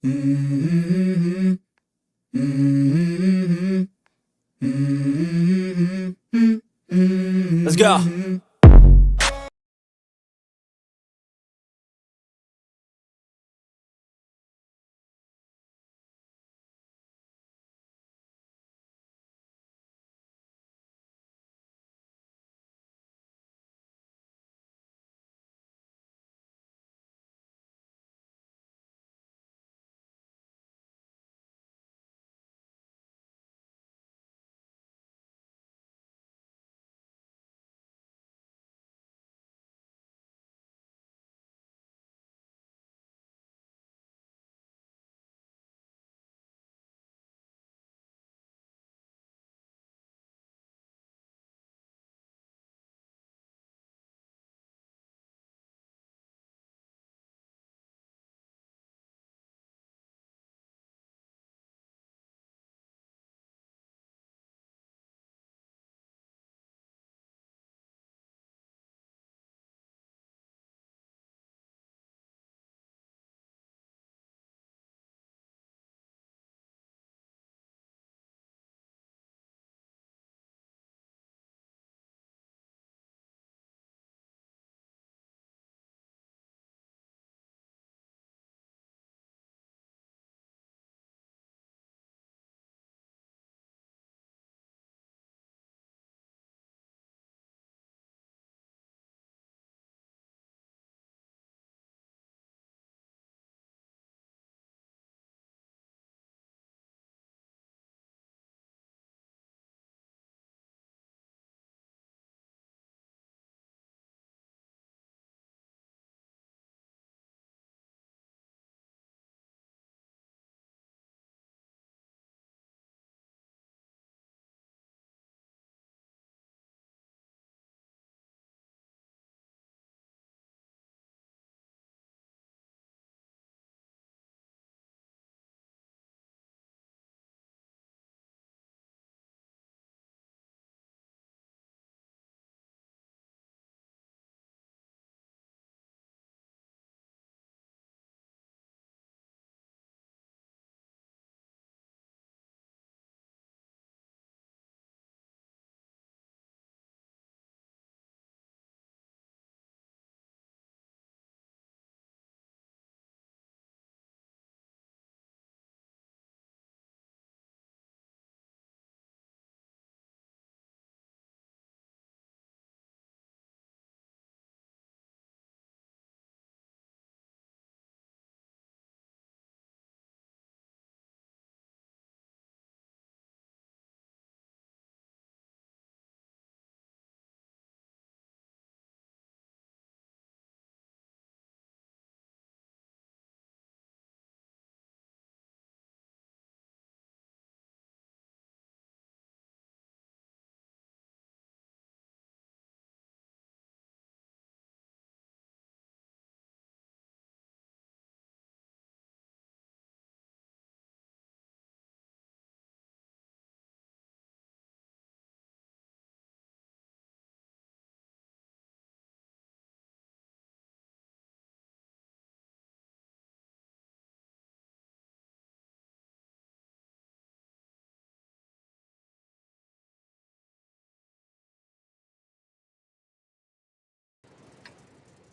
Let's go.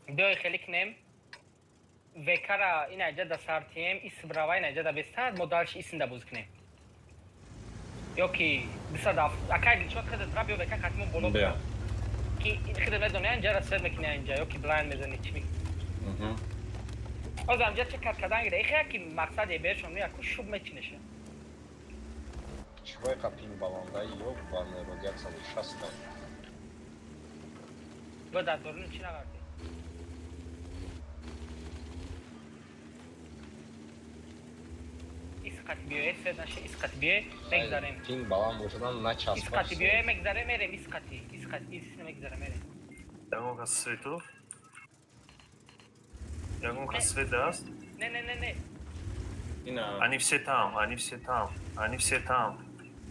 Биёй, хеле кунем. Векара ин айҷа да сартием, исбрава ин айҷа да бестад, мо дальше исинда боз кунем. Ё ки дусад акай дилшод хедат ра, биё, века хатимо боло. Биё. Ки хедат медони, анҷа свет мекуни анҷа, ё ки блайнд мезани, чӣ мекунӣ? Ҳозир анҷа чӣ кар кардан гида? Ихе ки мақсаде бешон яку шуб мечинеша. Чего я пинг баланда, ёбаный рот, 1,6. Бо дар доруни чӣ наварди? Исқати биёе, свет наша, исқати биёе, мегзарем. Пинг баланд бошадан начаспаш. Исқати биёе, мегзарем, мерем, исқати, исқати, ис мегзарем, мерем. Ягон кас свету? Ягон кас свет даст? Не, не, не, не. Ина. Они все там, они все там, они все там.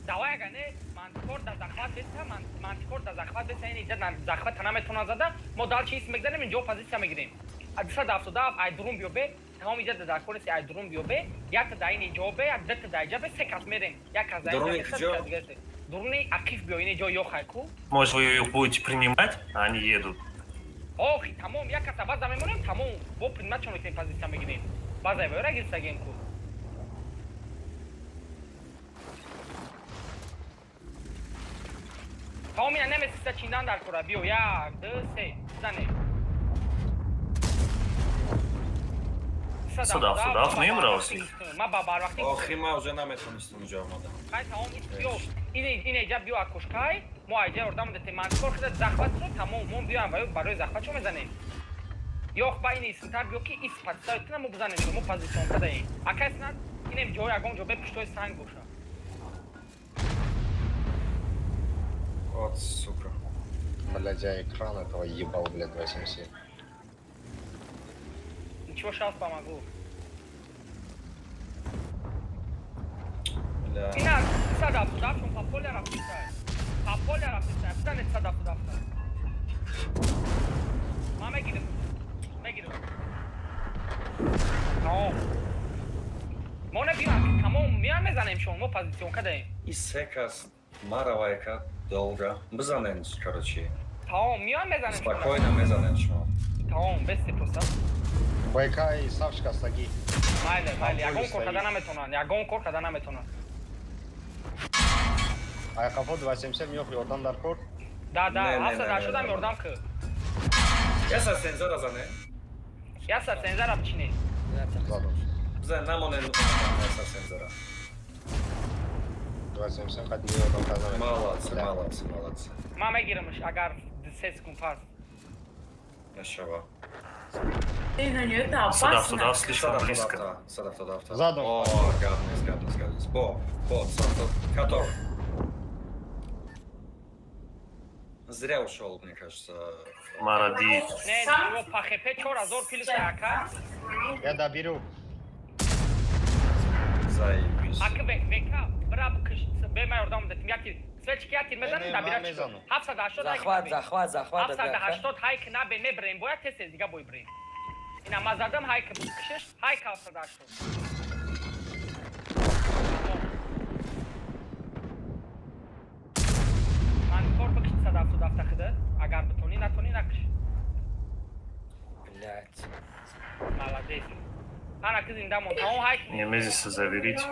Давай, ага, не, мантикор да захват беса, мантикор да захват беса, ин иҷа захват наметона зада, мо дальше ис мегзарем, инҷо позиция мегирем. А 277, ай дурун биё бе. Тамом иҷа дар кор нест, ай дурун биёбе, якта дар ин ҷо бе, як дата дар иҷа бе, се кас мерем. Як кас дар Дуруни инҷа бе, се куҷо? кас дига се. Дуруни ақиф биё, ин ҷо ёхай ку. Может, вы их будете принимать, а они едут. Охи, тамом, як каса база мемонем, тамом. Бо принимать чон мекунем, позиция мегирем. База вера гирсагем ку. Тамом ина немесиста чиндан дар кора. Биё, як, ду, се. Зане. Сюда, сюда, набрался. Ма ба барвақти. Охи, ма уже наметонистам уҷа омадам. Хай тамом ис биё. Ине ине ҷа биё акушкай. Мо айҷа ёрдам дете ман кор кида захват шуд, тамом мо биём ва барои захват чо мезанем. Ёх ба ин исмтар биё ки ис подставит кунам мо бизанем мо позицион кадаем. Акай снад инем ҷой ягон ҷо бе пуштои санг боша. Вот, сука. Блядь, я экран этого ебал, блядь, 277. Ничего, сейчас помогу. Бля. Ина сада фудафшон па поля рафтисай. Па поля рафтисай. Бизанед сада фудафта. Ма мегирам. Мегирам. Тамом. Мо набиём, тамом миям мезанем шон, мо позицион кадаем. И се кас маравайка долго. Бизанен, короче. Тамом миям мезанем шон. Спокойно мезанен шумо. Тамом, бесте просто. БК и Савчка саги. Майли, майли, ягон Поле кор карда стоит. наметонанд, ягон кор карда наметонанд. А капо 277 ёх ёрдам дар кор. Да, да, Не, не, ҳафтсад не, не, ҳаштодам не, не. ёрдам ки. Яса сензора зане. Яса сензара бичинед. Задам. Бизан намонен яса сензора. 277 қад дига ёрдам карда. Молодцы, молодцы, молодцы. Ман мегирамш агар се секунд пас. Нашава. Это Сюда, опасно. сюда, слишком Сада близко. фтодафта, сада фтодафта. Задом. О, гаднес, гаднес, гаднес. Бо, бо, сад Котор. Зря ушел, мне кажется. Маради. Не, ничего, по ХП 4000 плюс ака. Я доберу. Заебись. Ака ВК, бра бикш, бе ман ёрдам дадим. Яки свечки яки мезанем, Не, да ман бира мезанам. 780 Захват, захват, захват. 780 ҳайк набе мебрем, бояд тез тез дига бой брем. Ина ма задам ҳайк бикшиш, ҳайк 780. Ман кор бикш 777 хида, агар битонӣ, натонӣ накш. Блять. Молодец. Ана ки зинда мон, тамом ҳайк. Немезиса заберите.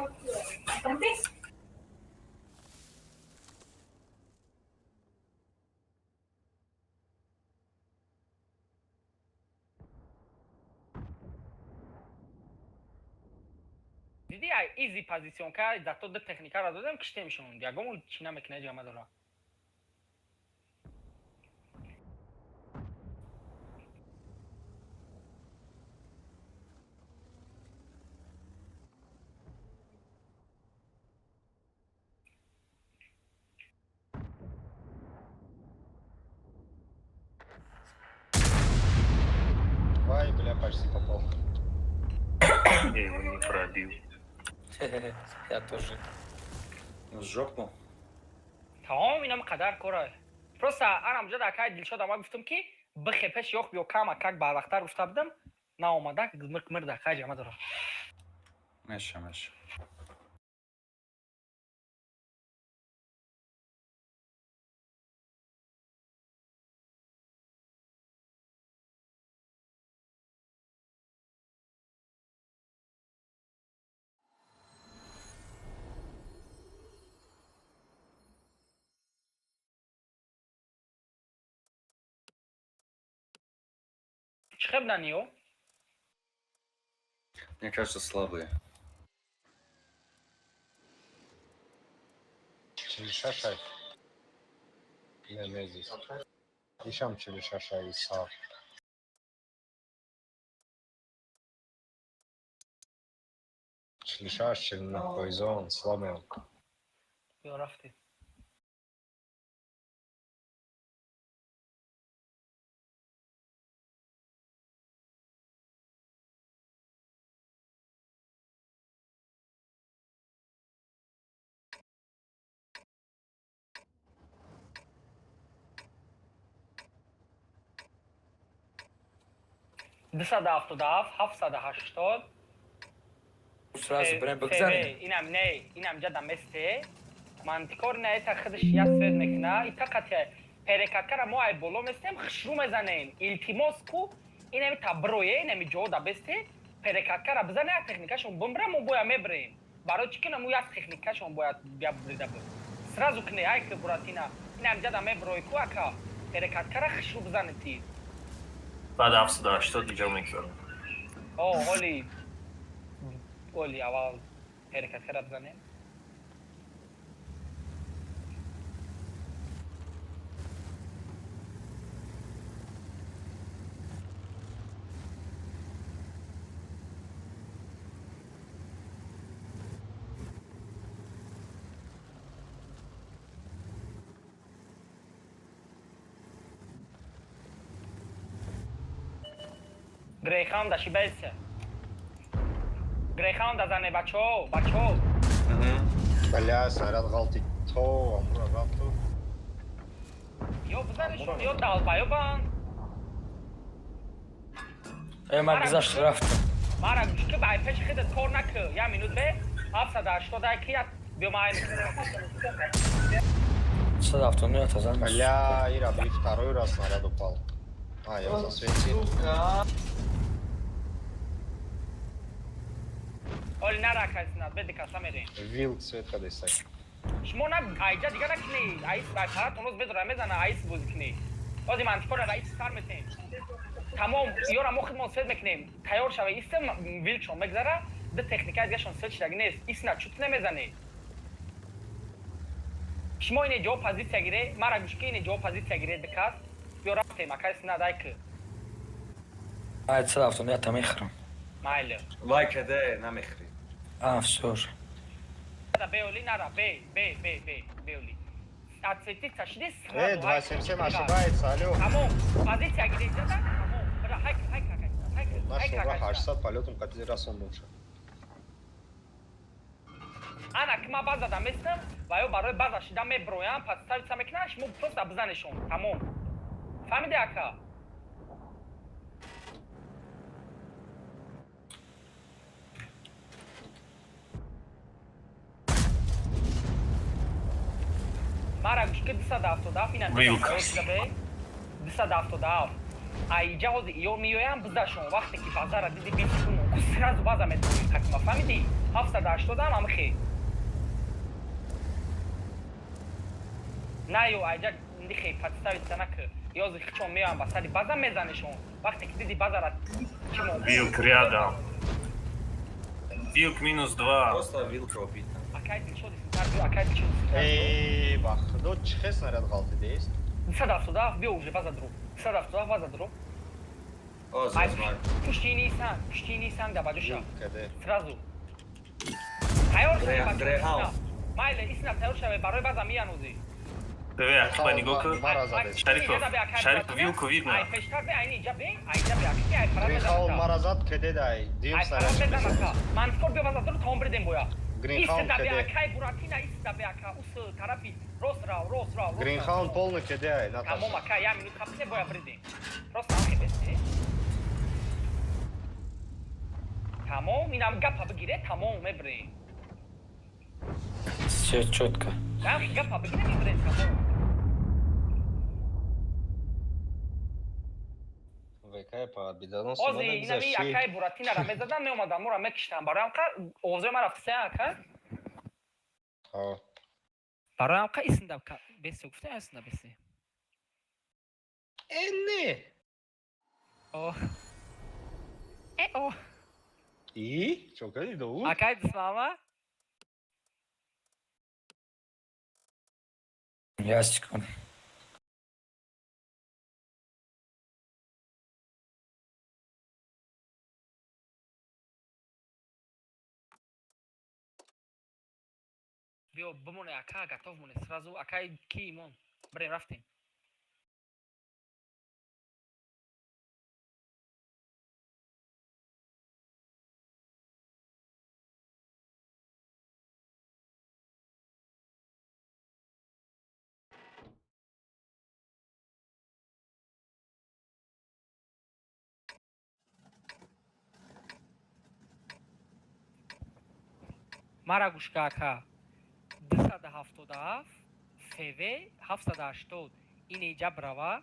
Диди ай изи позицион ка зато ду техникаро додем киштемшон. Ягон чӣ намекунад ҷама дора. Вай, бля, почти попал. Я его не пробил. Я тоже. В жопу. Тамом инам қадар кора. Просто анам ҷа дар кай Дилшод ама гуфтам ки бихе пеш ёх биё кама как барвақттар гуфта будам наомада мир дар кай ҷама дора. Меша, меша. Чӣ хеб наниё? Мне кажется, слабые. 46. Не, не здесь. Ишам 46 Иса. Чилишаш, чилнах, слабый он. Биё рафтем. 277 780. Сразу прям бигзарем. Инам не, инам ҷада месте. Мантикор не, это худаш як свет мекуна. И тақат перекаткара мо ай боло местем, хушрӯ мезанем. Илтимос ку, инами таброе, инами ҷо да бесте, перекаткара бизане, як техникашон бимбра, мо боя мебрем. Барои чӣ ки мо як техникашон бояд бия брида буд. Сразу кне, ай ки буратина. Инам ҷада меброй ку ака. Перекаткара хушрӯ бизане ти. Баъд 780 иҷо мегзарам. О, оли. Оли аввал перекаткара бизанем. Грейхаунд ошибается. Грейхаунд зане бачо, бачо. Бля, снаряд ғалтид то, амура рафту. Ё бизанешон, ё долбоёбан. Ман гузашт рафтам. Мара гӯш ки бай пеши худат кор накӣ. Я минут бе 780 ки як биё май. 179 тазан. Бля, Ира, и второй раз снаряд упал. А, я засветил. Оли наракайснад, беди каса мерем. Вилк свет кадесай. Шумо на айҷа дига накунӣ. Айс бай фарат онос бедора мезана, айс бозӣ кунӣ. Ози мантикора раис сар метем. Тамом, ёра мо худмон свет мекунем. Тайёр шава, истем вилкшон мегзара, ду техника дигашон свет шидаги нест. Исна чут намезанӣ. Шумо ине ҷо позитсия гире, мара гӯш ки ине ҷо позитсия гире дикас. Ё рафтем, акай снад ай ки. Ай 179 та мехӯрам. Майле. Вай каде намехӯрӣ. А, всё уже. Беоли нара, бе, бе, бе, бе, беоли. Отсветиться шиди сразу. 277 ошибается, алло. Тамом, позиция гире ҷада, тамом. Бра, хайк, хайк, хайк, хайк. Наш ура 800 полетом кати расон лучше. Ана ки ма база да местам, ва ё барои база шида меброям, подставиться мекунам, шумо просто бизанешон. Тамом. Фаҳмиде ака? Мара гӯш ки 277 ина Вилка. 277. Айҷа ҳозир ё меоям бизашон вақте ки базара диди бисун ку сразу база метавонӣ такма фаҳмидӣ? 780 ам амхе. На ё айҷа нихе подставиться накӣ. Ёзи хичон меоям ба сари база мезанешон. Вақте ки диди базара чимо. Вилк рядом. Вилк минус 2. Просто вилка убит. Акай дилшод исмтар биё, акай дилшод исмтар. Эй, бах, чихе снаряд ғалтиде есть? 277 биё уже база дро. 277 база дро. О, зазмай. Пуштини сан, пуштини сан да баҷоша. Каде? Сразу. Тайёр шаве Грейхаунд. Майле, исна тайёр шаве барои база миянӯзӣ. Давай, Акба, нигоҳ. Мара задес. Шарипов, Шарипов, вилку видно. Ай пештар бе, айни иҷа бе, айҷа бе, акки ай фарат Гринхаун мезанад. мара зад, каде дай. Дим Ай фарат снаряд. мезанад ка. Мантикор биё база дро тамом бридем боя. Гринхаун Иста бе, каде? акай буратина, иста бе, ака, ус тарафи рост рав, рост рав. Гринхаун полный каде ай, Тамом, Наташа. ака, я минут хапне боя бридем. Просто амхе бесте. Тамом, инам гапа бигире, тамом мебрем. Всё чётко. Амхе гапа бигире, мебрем, тамом. ВК по бедоносу Ози инами акай буратинара мезадан, меомадан, моро мекиштан. Барои амқа овозои ман рафтисе ака. Барои амқа исинда бесе гуфта, исинда бесе. Э, не. О. Э, о. И? Чо кади доу? Акай дисмама? Ясикон. Биё бимоне ака, готов моне сразу акай ки имон. Брем рафтем. Мара гӯш ка, ака. 277 ФВ 780 ин иҷа брава,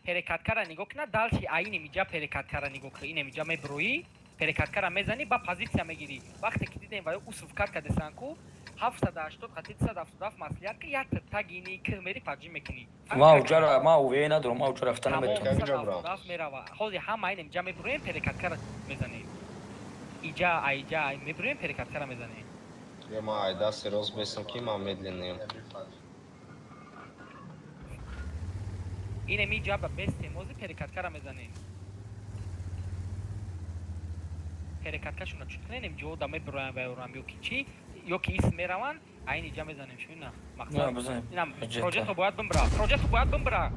перекаткара нигоҳ кина, дальше аинем иҷа перекаткара нигоҳ ки, инем иҷа меброӣ, перекаткара мезанӣ, ба позитсия мегирӣ. Вақте ки дидем ва усуф кат кадесан ку, 780 қати 277 маслиҳат ки як тагини ки мери паджи мекунӣ. Ма уҷара, ма УВ надорам, ма уҷа рафта Тамом. наметавонам. Как ҷо брам? 277 мерава. Ҳозир ҳама инем иҷа меброем, перекаткара мезанем. Иҷа, аиҷа меброем, перекаткара мезанем. Я ма айдаси рост бесам ки ма медленный. Инем иҷа ба бестем, ҳозир перекаткара мезанем. Перекаткашона чут кунем, ҷо да меброям ва ёрам ё ки чӣ, ё ки ис мераванд, айн иҷа мезанем шу ина. На, Мақсад. бизанем. Инам Проҷето. проҷето бояд бимбра. Проҷето бояд бимбра.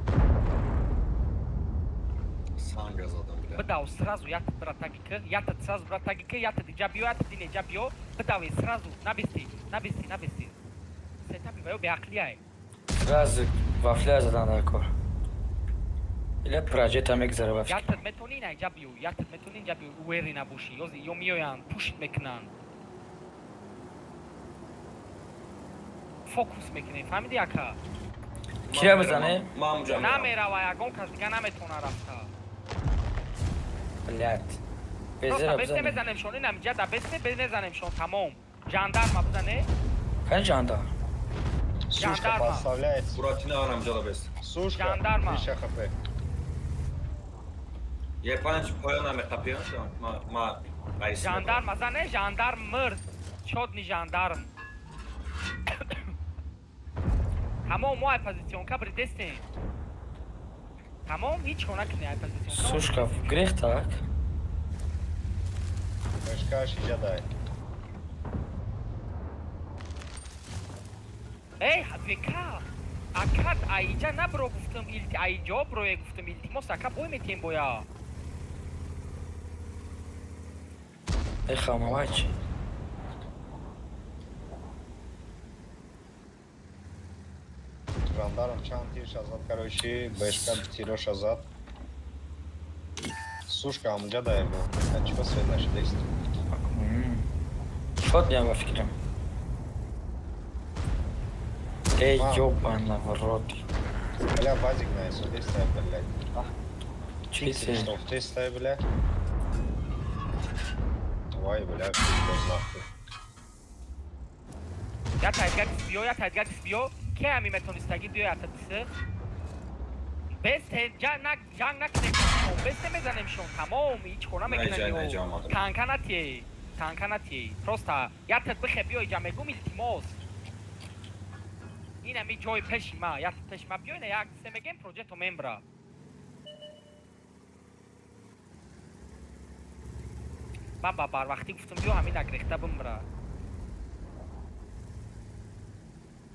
Санга задам, бля. Бидав сразу як бра таги к, як сразу бра таги к, як иҷа биё, як дин иҷа биё, бидаве сразу, набести, набести, набести. Сетапи ва ё беақлияй. Сразу вафля задан дар кор. Ила проҷета мегзара ба фикр. Якт метони ина иҷа биё, якт метони иҷа биё, уэри набошӣ. Ё ё меоянд, пушт мекунанд. Фокус мекунем, фаҳмиди, ака? Кира бизане? Ман ҷа мерам. Намерава, ягон кас дига наметавона рафта. Блядь. Просто Безера бесте бизане. мезанем шон, инам иҷа да бесте мезанем шон, тамом. Жандарма бизане. Кани жандар? Сушка Жандарма. подставляется. Буратино анам ҷала бест. Сушка. Жандарма. 1000 хп. Е панҷ поён намеқапиён шо. Ма ма айс. Жандарма зане, жандарм мирд. Чодни жандарм. Тамом, мо ай позиционка бридестем. Тамом, ҳеҷ кор накунӣ ай позиционка. Сушка, грех так. Бешкаш иҷа дай. Эй, века! Ака, аиҷа набро гуфтам, илти аиҷо брое гуфтам, илтимос, ака, бой метиҳем боя. Эй, хамавай чи? Жандарм чанд тирша зад, короче, бешка тироша зад. Сушка амҷа дай бо. А чего свет нашидест? Шод ба фикрам. Эй, А. ёбана в рот. Бля, вазик на СУД блядь. Чи се? Что в тестай, бля? Вай, бля, пиздец, нахуй. Я тайгак биё, я тайгак биё, ки ҳами метонистагӣ биё, я тадисы. Бесте, ҷанг ҷанг накунем, бесте мезанем шон, тамом, ҳеҷ кор Наиҷа, наиҷа намекунем. омадам. Танка натие, танка натие. Просто я тад бихе биё иҷа мегум, илтимос. Ин ҳами ҷои пеши ма, я тад пеши ма биё, ина як се мегем, проҷето мембра. Ман ба барвақтӣ гуфтам биё, ҳамин агрехта бимбра.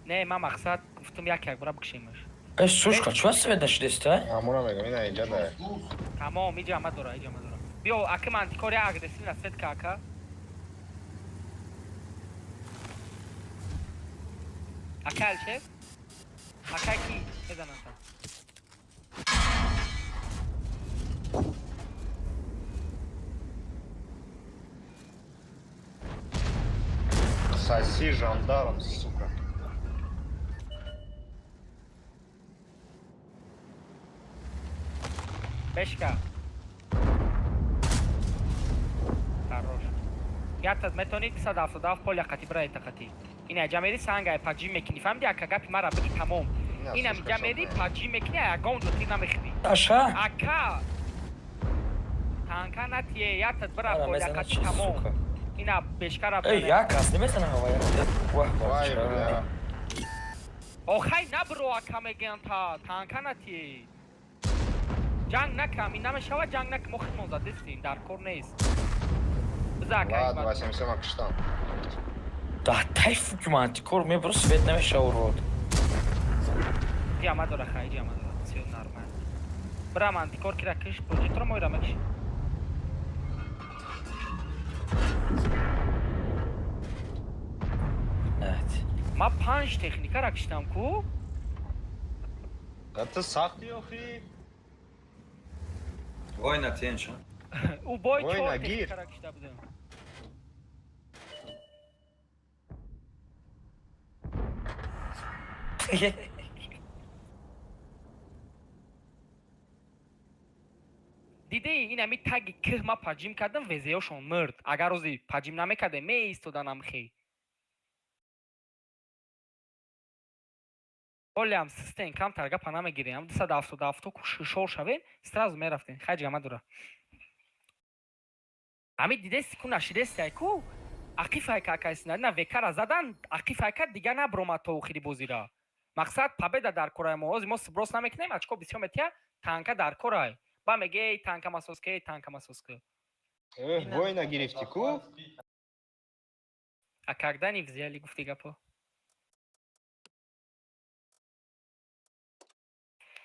Не, ман мақсад гуфтам як як бора бикшемаш. Эй, сушка, чува свет нашидест, а? Амура мегам, ина иҷа дай. Тамом, иҷа ма дора, иҷа ма дора. Биё, ака, мантикор як агрессивна сетка, ака. Ака Алшер? Ака ки мезананд та. Соси жандарм, сука. Бешка. Хорош. Ятад метони 277 поля қати бира қати. Ина ҷа мери сангай паджи мекунӣ. Фаҳмиди, ака, гапи мара биги, тамом. Ина Инам сушка ҷа мери шод. паджи мекунӣ, ягон ҷо тир намехӯрӣ. Аша? Ака! Танка натие, ятад бира Ара поля мезана қати чи, тамом. сука? Ина бешкара Эй, як кас немезана ҳава, як. Ваҳ, Вай, бача. бля. Охай набро, ака, мегӯянд та танка натие. Ҷанг накам, ин намешава, ҷанг накам, мо худмон задестем, дар кор нест. Биза, ака. Ладно, 87 киштан. Да тай фуки мантикор мебро свет намеша, урод. Ҷама дора, хай, ҷама дора. Всё нормально. Бира мантикор кира киш, проҷектора моира мекиш. Нет. Ма панҷ техникара киштам ку? Да ты сахти, охи. Вой на тенша. Ӯ бой Вой, чор нагир. техникара кишта будем. Дидӣ, ин ами таги кӯҳ ма поджим кардам, везеёшон мурд. Агар рӯзи поджим намекардем, меистоданам хе. Ҳолиам систем камтар гапа намегирем. 277 ку шишор шавем, сразу мерафтем. Хай ҷама дура. Ами дидеси ку, нашидеси ку? Ақифайка акайсина на векара задан, ақифайка дига набромад то охири бозира. Мақсад победа дар корай мо. Ҳозир мо сброс намекунем, очко бисёр метия, танка дар корай. Ба меге: эй танка масоска, эй танка масоска. Э, война гирифти ку? А когда не взяли, гуфти гапо?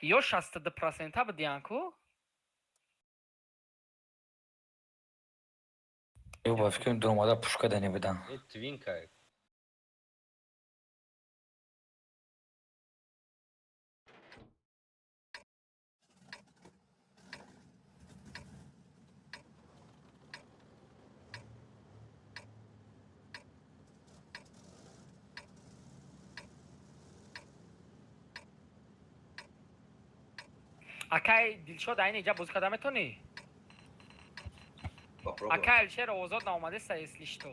Ё 62% бидиҳанд ку? Ё ба фикрам дуромада пушка дани будан. Э, твинка. Акай Дилшод, айни иҷа бозӣ карда метонӣ? Попробуй. Акай Алишер, овозот наомадеста, если что.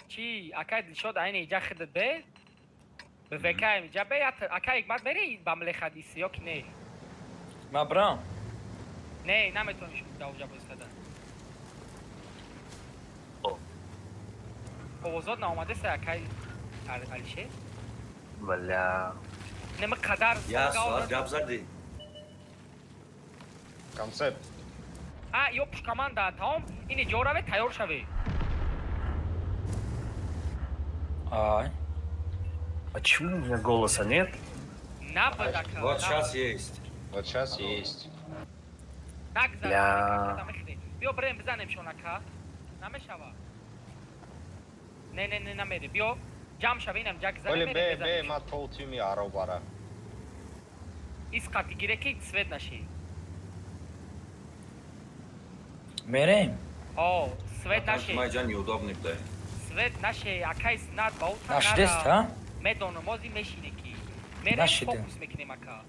Чи, акай Дилшод, айни иҷа хидат бе? Бе векаем иҷа бе, акай Ҳикмат, мери ба млехадиси ё ки не? Ма брам. Не, наметонӣ шумо дар оҷа бозӣ кардан. О. Овозот наомадеста, акай Алишер? Бля. Не, ма қадар Я соат гап задӣ. Концепт. А, ё пушкаманда, тамом, ини ҷо раве, тайёр шаве. Ай. Почему у меня голоса нет? Набуд, ака. Вот сейчас есть. Вот сейчас есть. Нагзар. Бля. Биё, бирем, бизанем шон, ака. Намешава. Не, не, не, намери. Биё, ҷамъ шаве, инам ҷак Оли занем, бе, мерем, бе, бизанем. ма пол тими аробара. Ис қати гире ки свет наши. Мерем. О, свет наши. Майҷан неудобный буда. Свет наши, акай снад ба ута. Нашидест, а? Медонам, ози мешине ки. Мерем, Нашиде. фокус мекунем, ака.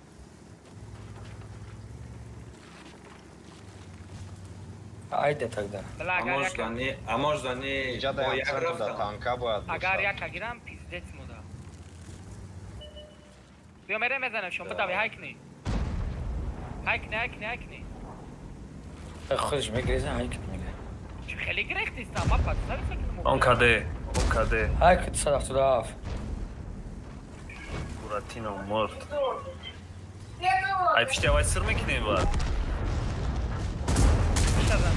Айде тогда. Бла, А агар может яка они, а может они Иҷа да бо як як центр да рафтан? танка бояд агар бошад. яка гирам, пиздец мода. Биё, мерем, мезанем шон, Да. бидави, ҳайкни. Ҳайкни, ҳайкни, ҳайкни. Худаш мегреза, ҳайк мега. Чӣ хеле гирехтиста, ма подставиться кунам. Он КД. Он КД. Ҳайк 177. Буратино мурд. Ай пишти авай сыр мекунем баъд. Мешазам.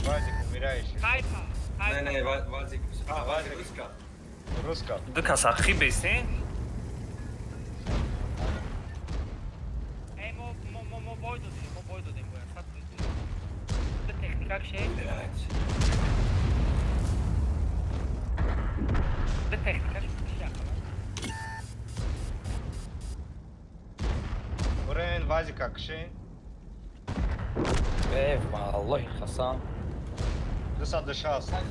Вазик, умираешь. Хайпа. Не, Хайпа. не, Вазик, а, Вазик руска. Руска. Ду кас ҳақиқӣ бестен? Эй, мо бой додем, мо бой додем, бояд. Сад фоиз. Ду техника кше, Блядь. ду техника кше ақала. Бурен, Вазика кши. Э, валлоҳи қасам. 260.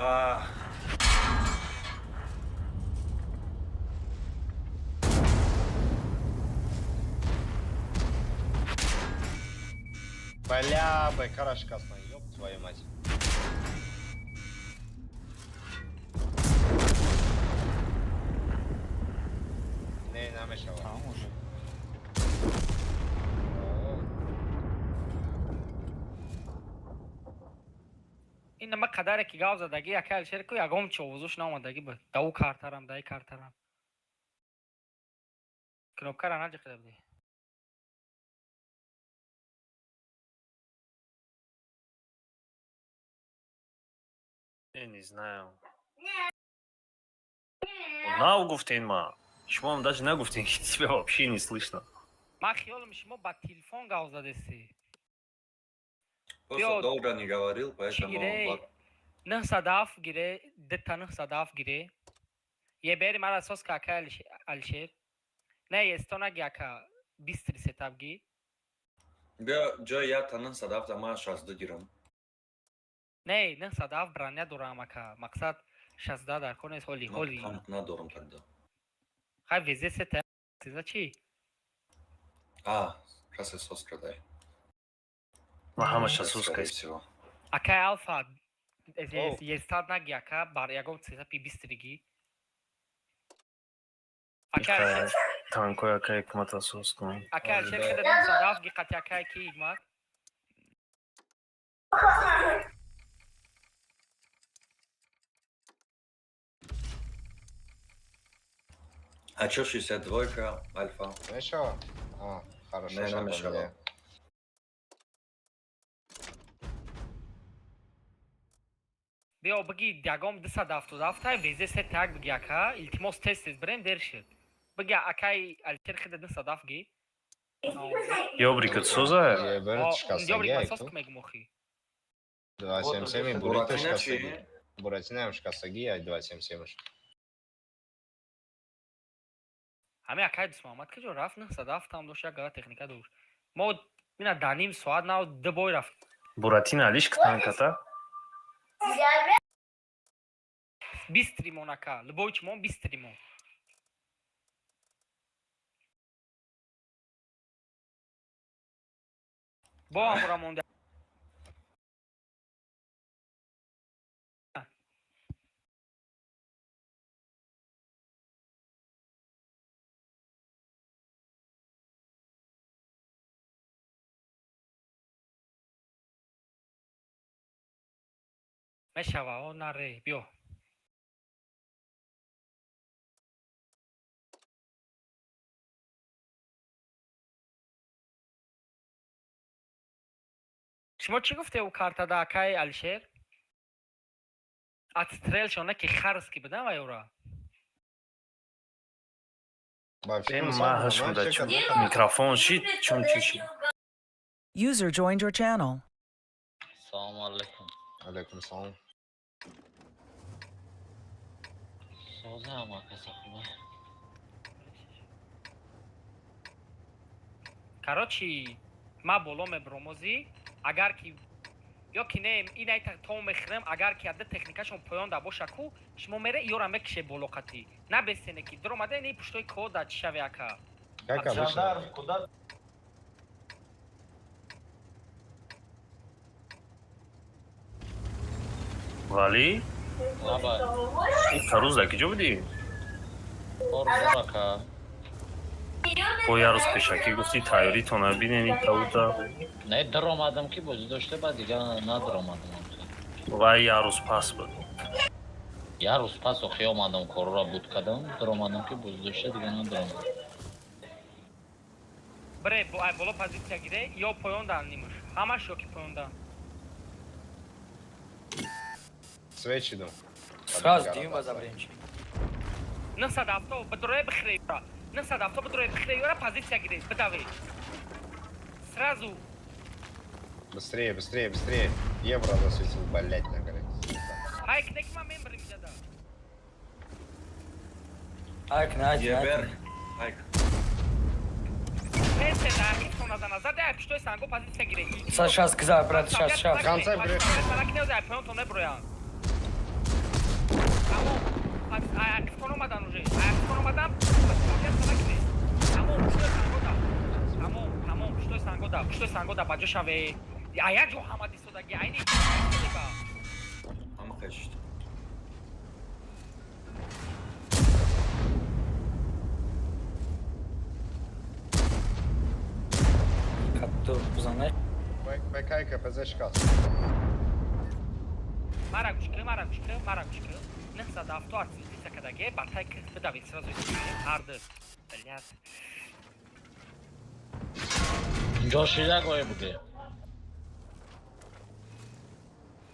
А, Бля, бекара шикастна, ёб твою мать. Не, намешава. Тамом уже. О, Ин ма қадаре ки гав задагӣ, ака Алишер, ку ягон чи овозуш наомадагӣ буд. Дау картарам, даи картарам. Кнопкара наҷиқида будӣ. Я не знаю. Нав гуфтен ма. Шумоам даже нагуфтен, ки тебя вообще не слышно. Ман хиёлам, шумо ба телефон гав задеси. Просто Биё. долго не говорил, Чӣ поэтому гире? 907 гире, дта 907 гире. Ебери мара соска, ака Алишер. Не, естонаги, ака, быстрый сетап ги. Биё, ҷои як та 907 ман 62 гирам. Не, 907 броня дорам, ака. Мақсад 62 дар кор нест, ҳоли, Ман ҳоли. танк надорам тогда. Хай, везе сета. Сеза чи? А, касе соска дай. Ма ҳамаша Скорее соска. всего. Ака Алфа, О. естад наги, ака, бар ягон сетапи быстрый ги. Ака Алишер, Танкои ака ҳикмата сос кунам. ака Алишер, Да. хеда 907 ги қати акай ки ҳикмат. А чё 62 Альфа? Мешава? А, хорошо. Не, ща намешава. поменяю. Биё, биги, ягон 277 везе се так биги, ака, илтимос, тез тез бирем, дер шуд. Биги, акай Алишер, хеда 907 ги. Ёбрикат соза? Ебер шикастагӣ Ёбрик ай сос ту. мегум охи. 277 бурито Буратино шикастагӣ. чи? Буратинаам шикастагӣ ай 277-ш. Ҳами акай Дусмуҳаммад киҷо рафт? 907 ҳам дошт, як гала техника дошт. Мо ина дар ним соат нав ду бой рафт. Буратино алишк танката? Быстрый мон, ака, любой чимон быстрый мон. Бо ҳамура монда. Мешава, о наре, биё. Шумо чӣ гуфте ӯ картада, акай Алишер? Отстрелшона ки харски будан ва ёра. Ма ҳашмда микрофон шид, чун чӣ шид? User joined your channel. Салому алейкум. Алейкум салом. Созам, акаса, хубе. Короче, ма боло мебромозӣ, агар ки ё ки не, инай то мехӯрем, агар ки ада техникашон поён да боша ку, шумо мере ёра мекише болоқатӣ. Набесене ки дуромада ини пуштои ко да чӣ шаве, ака. Как обычно. Куда? Валӣ? Лаба. Тарӯз дар киҷо будӣ? Орзу, ака. Бо як рӯз пешакӣ гуфтӣ, тайёритона бинени таута. Не, даромадам ки бозӣ дошта, ба дигар надаромадам. Ва як рӯз пас буд. Як рӯз пас охи омадам, корро буд кардам, даромадам ки бозӣ дошта, дигар надаромадам. Бире, ай боло позитсия гире, ё поён дан нимуш. Ҳамаш ё ки поён дан. Свечи ду. Сразу дим базабрем чи. 970 бидурое бихре ёра. 970 бидурое бихре ёра, позитсия гире, бидаве. Сразу. Быстрее, быстрее, быстрее. Евро засветил, блять, на горе. Ҳай кне ки ман мембирим иҷада. Айк, на, айк, Ебер. айк. Айк. Тез тез, ай назана заде, ай пуштои санго позитсия гире. Сейчас, сейчас, сказал, брат, сейчас, сейчас. Конце бре. Поёнтон меброянд. Тамом. Ай акифтон омадан уже. Ай акифтон омадан. Тамом, пуштои санго да. Тамом, тамом, пуштои санго да. Пуштои санго да ба ҷо шаве. А як ҷо ҳама дисодаги. Айни ба. Ҳама қашт. Катту бузанай. ПК и КПЗ шикаст. Мара гӯш кӣ, мара гӯш кӣ, мара гӯш кӣ. 970 артистиса кадаге, ба тай кис бидавед сразу ҳарду. Блядь. Ҷо шида гое буде.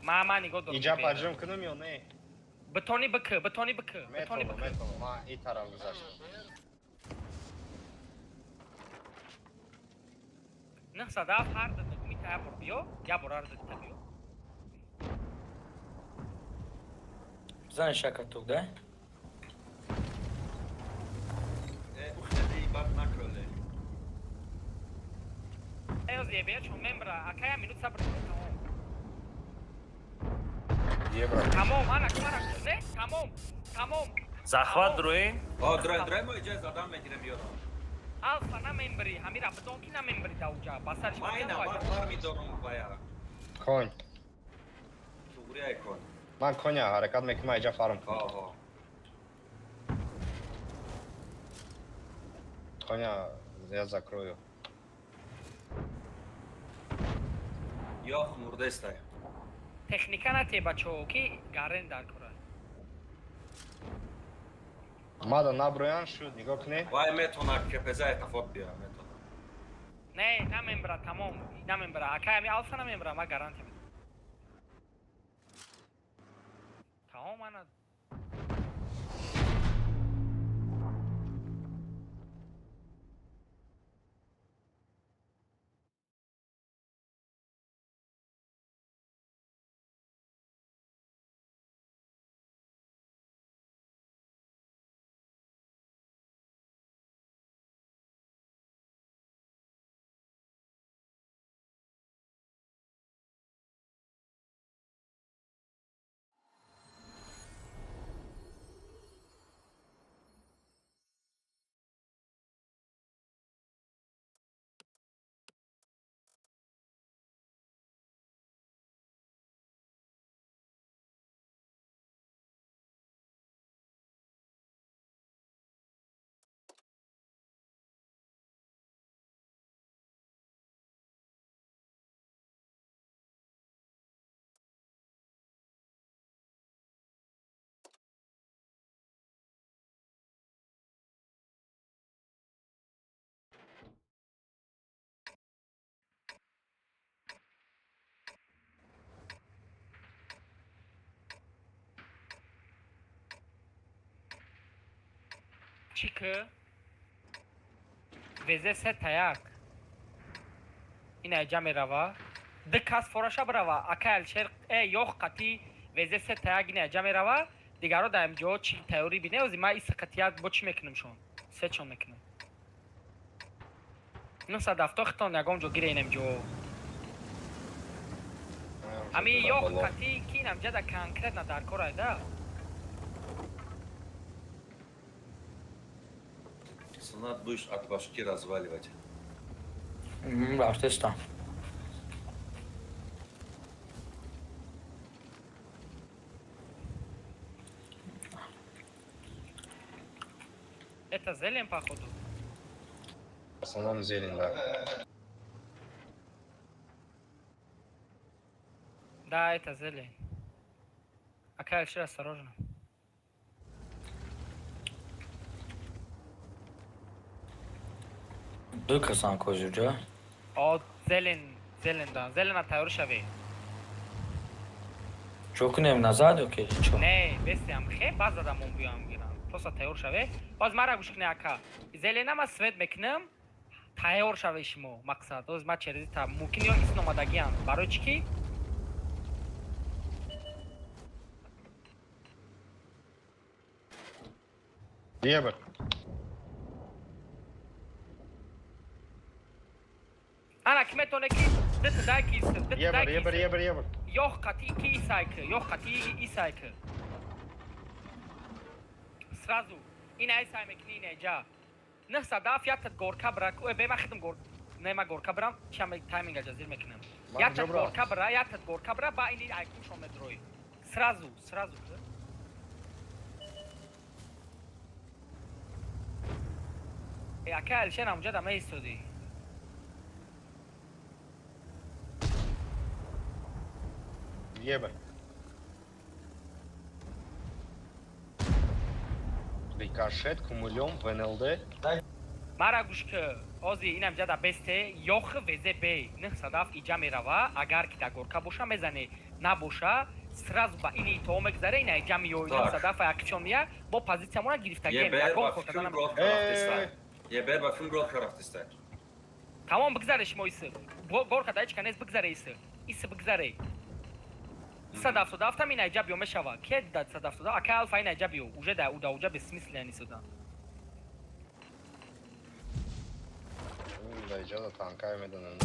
Ма нигоҳ дорам. Иҷа поджим кунам ё не? Битони бикӣ, битони бикӣ, битони Метавонам, бикӣ. метавонам. Ма и тараф гузаштам. 907 ҳарду мегӯми, та як бор биё, як бор ҳарду та биё. Бизани шакатук, да? ебер чон мембра. Акая минут сабр кун, тамом. Евро. Тамом, ана мара не? Тамом. Тамом. Захват дроин. О, дроин, дроин, мо иҷа задан мегирем ёро. Алфа намембри, ҳамира бидон ки намембри да уҷа. Басарш Ма ина ман бар медорам бая. Конь. Туғри ай кон. Ман коня ҳаракат мекунам, иҷа фарм кун. Ҳо, Коня я закрою. Ёх мурдестай. Техника нате, бачо, ки гарен дар кора. Мада наброян шуд, нигоҳ кунед. Вай метона кепезай тафот биё, метона. Не, намембра, тамом. Намембра. Акай ами алфа намембра, ма гарантия медам. Тамом, ана. Чӣ ки везе се таяк ина иҷа мерава, ду кас фораша бирава, акай Алишер э ёх қати везе се таяк ина иҷа мерава, дигаро дар имҷо чӣ тайёрӣ бине. Ози ма иса қатияк бо чӣ мекунем, шон се чон мекунем. 970 хитон ягон ҷо гире инамҷо. Ами ёх қати ки инамҷа да конкретно дар кор айда. Сунат, будешь от башки разваливать. Рафтестам. Это зелен, походу. В основном зелень, да. Да, это зелень. Акай Алишер, осторожно. Ду касан козюҷа. О, зелен, зелен, да. Зелена тайёр шавӣ. Чо кунем, назад ё ки чо? Не, бестиам хе, баъз задамон буям гирам. Просто тайёр шаве. Боз мара гӯш кунӣ, ака. Зелена ма свет мекунам, тайёр шаве шумо, мақсад. Оз ма черези та мумкин ё исн омадагиам. Барои чӣ ки? Ебр. Ана ки метоне ки дит дай ки ис, дит Ебр, дай ки. ебр, ебр, ебр. Ёх қати ки исайк, ёх қати исайк. Сразу ина исай мекни ина ҷа. 907 ятат горка брак, ой бема хидм гор. Не, ма горка брам, чам тайминг ҷазир мекунам. Ман Ятат ҷо брам. горка бра, ятат горка бра, ба ини айкун шон медрои. Сразу, сразу. Э, ака Алишер, амҷа да меистодӣ. Ебр. Рикошет кумулем в НЛД. Мара гӯш ки, ози инам ҷада бесте ёх везе б 907 иҷа мерава, агар ки дар горка боша мезане, набоша сразу ба ини то мегзаре, ина иҷа миёи. Так. 907 якчон мия бо позитсиямона гирифтагием. Ебер Ягон ба кор фикрам кардан. горка рафтестай. Ебер ба фикрам горка рафтестай. Тамом, бигзаре шумо исы. Горка да ҳеч ка нест, бигзаре исы, исы бигзаре. 177 ина иҷа биё мешава ке да 170 ака алфа ина иҷа биё уже да уда уҷа бессмысленно исода. Да, иҷа да танкай медонам.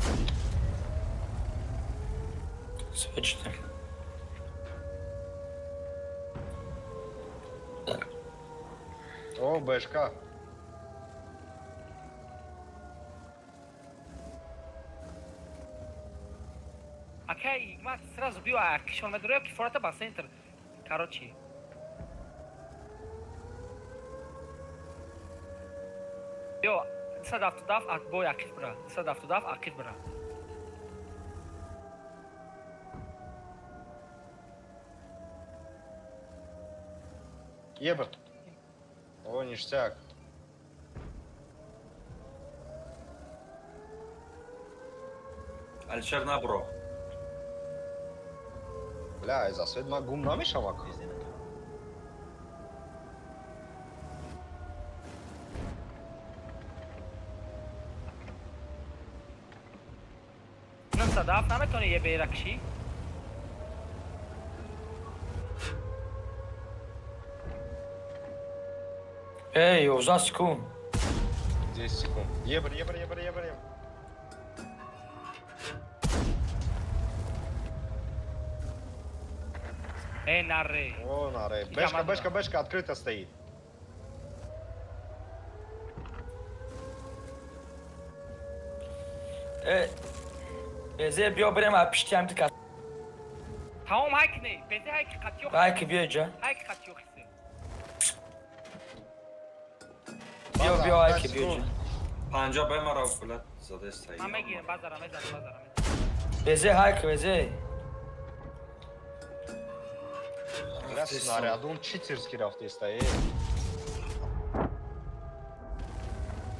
Свечите. О, бэшка. Акай, Ҳикмат сразу биё, акишон медорё ки фората ба центр. Короче. Биё, 277 бой ақиф бира. 277 ақиф бира. Ебр. О, ништяк. Алишер, набро. Бля, ай засвет ма гум намешавак. 907 наметони е бера кши? Эй, 11 секунд. 10 секунд. Ебр, ебр, ебр, ебр, ебр. Э, наре. О, наре. Я Бэшка, могу. бэшка, бэшка открыто стоит. Э, безе биё бирем а пишти ҳам тика. Тамом ҳайк не. Безе ҳайк қатиё. Ҳайк биё ҷа. Ҳайк қатиё хисе. Биё, База, биё, ҳайк 10 биё ҷа. секунд. 50 бай мара, блядь, задеста. Ман мегирам, базара мезанам, базара мезанам. Безе ҳайк, безе. Бля, снарядом читерский рафтеста, эй.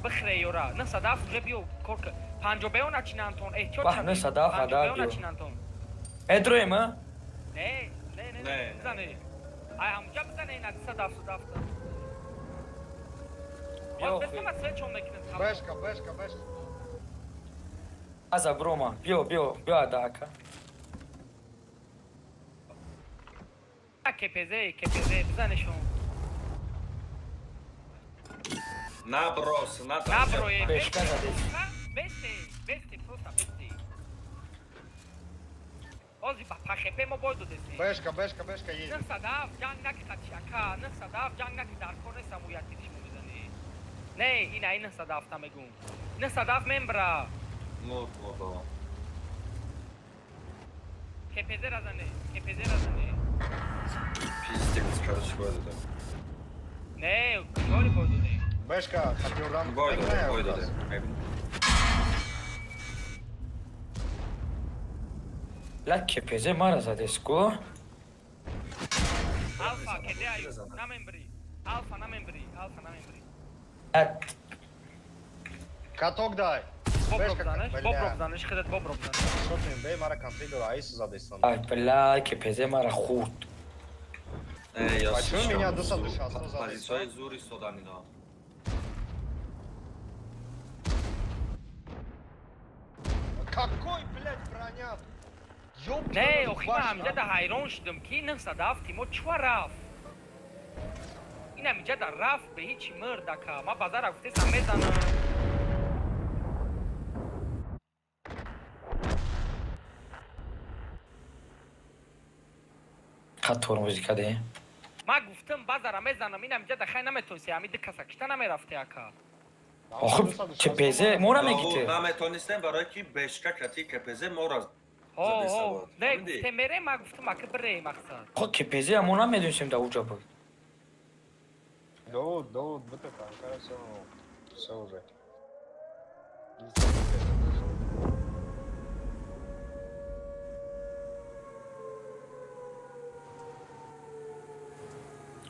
Бихре ёра. 907 уже биё корка. 50 бео начинантон. Эҳтиёт Бах, шавед. 907 50 ҳада бео биё. начинантон. Медроем, а? Не, не, не, Не, не, бизане. Ай, ҳамуҷа бизане, ина 277. Биё, Боз бестама свечон мекунем. Тамом. Бэшка, бэшка, бэшка. Аза брома. Биё, биё, биё адака. КПЗ, КПЗ, бизанешон. Набро, сна. Набро, е, Бешка задес. Бесте, бесте, просто бесте. Ози ба ПХП мо бой додесем. Бэшка, бэшка, бэшка едет. 907 ҷанг наки қатши ака, 907 ҷанг наки дар кор нест амуяти шумо мезанӣ. Не, ина ин 907 та мегум. 907 мембра. Ну, ну, да. КПЗ разане, КПЗ разане. Пиздец, короче, бой додем. Не, куҷори бой додем? Бэшка, хотел Бой додем, бой додем. Ла КПЗ мара задес ку. Алфа, кеде аю, намембри. Алфа намембри, алфа намембри. Ат, Каток дай. Бобро Бэшка, бзанеш, бля. бобро бзанеш, худат бобро бзанеш. Шо ты, бэй, мара контридор, аис задестан. ай, бля, КПЗ мара хурд. Э, я А чё слишком меня 260 задеста? Позиция зури соданина. Какой, блядь, броня? Ёб Не, твою охи ман башню. ҳамҷа да ҳайрон шудам ки 907 тимо чуа рафт. Ин ҳамиҷа да рафт бе ҳичи мурд ака. Ман базара гуфтесам мезанам. Қад тормози каде? Ман гуфтам базара мезанам, ин ҳамиҷа да хай наметонисти, ҳами ду каса кишта намерафте ака. Охи КПЗ мора мегите. Наметонистем барои ки бешка кати КПЗ мора Ҳо, задеста ҳо. буд. Не, Фаҳмидӣ? гуфтем мерем, ман гуфтам ака бирем мақсад. Хо КПЗ мо намедонистем да уҷа буд. Довод, довод, вот это, Анкара, все, все уже.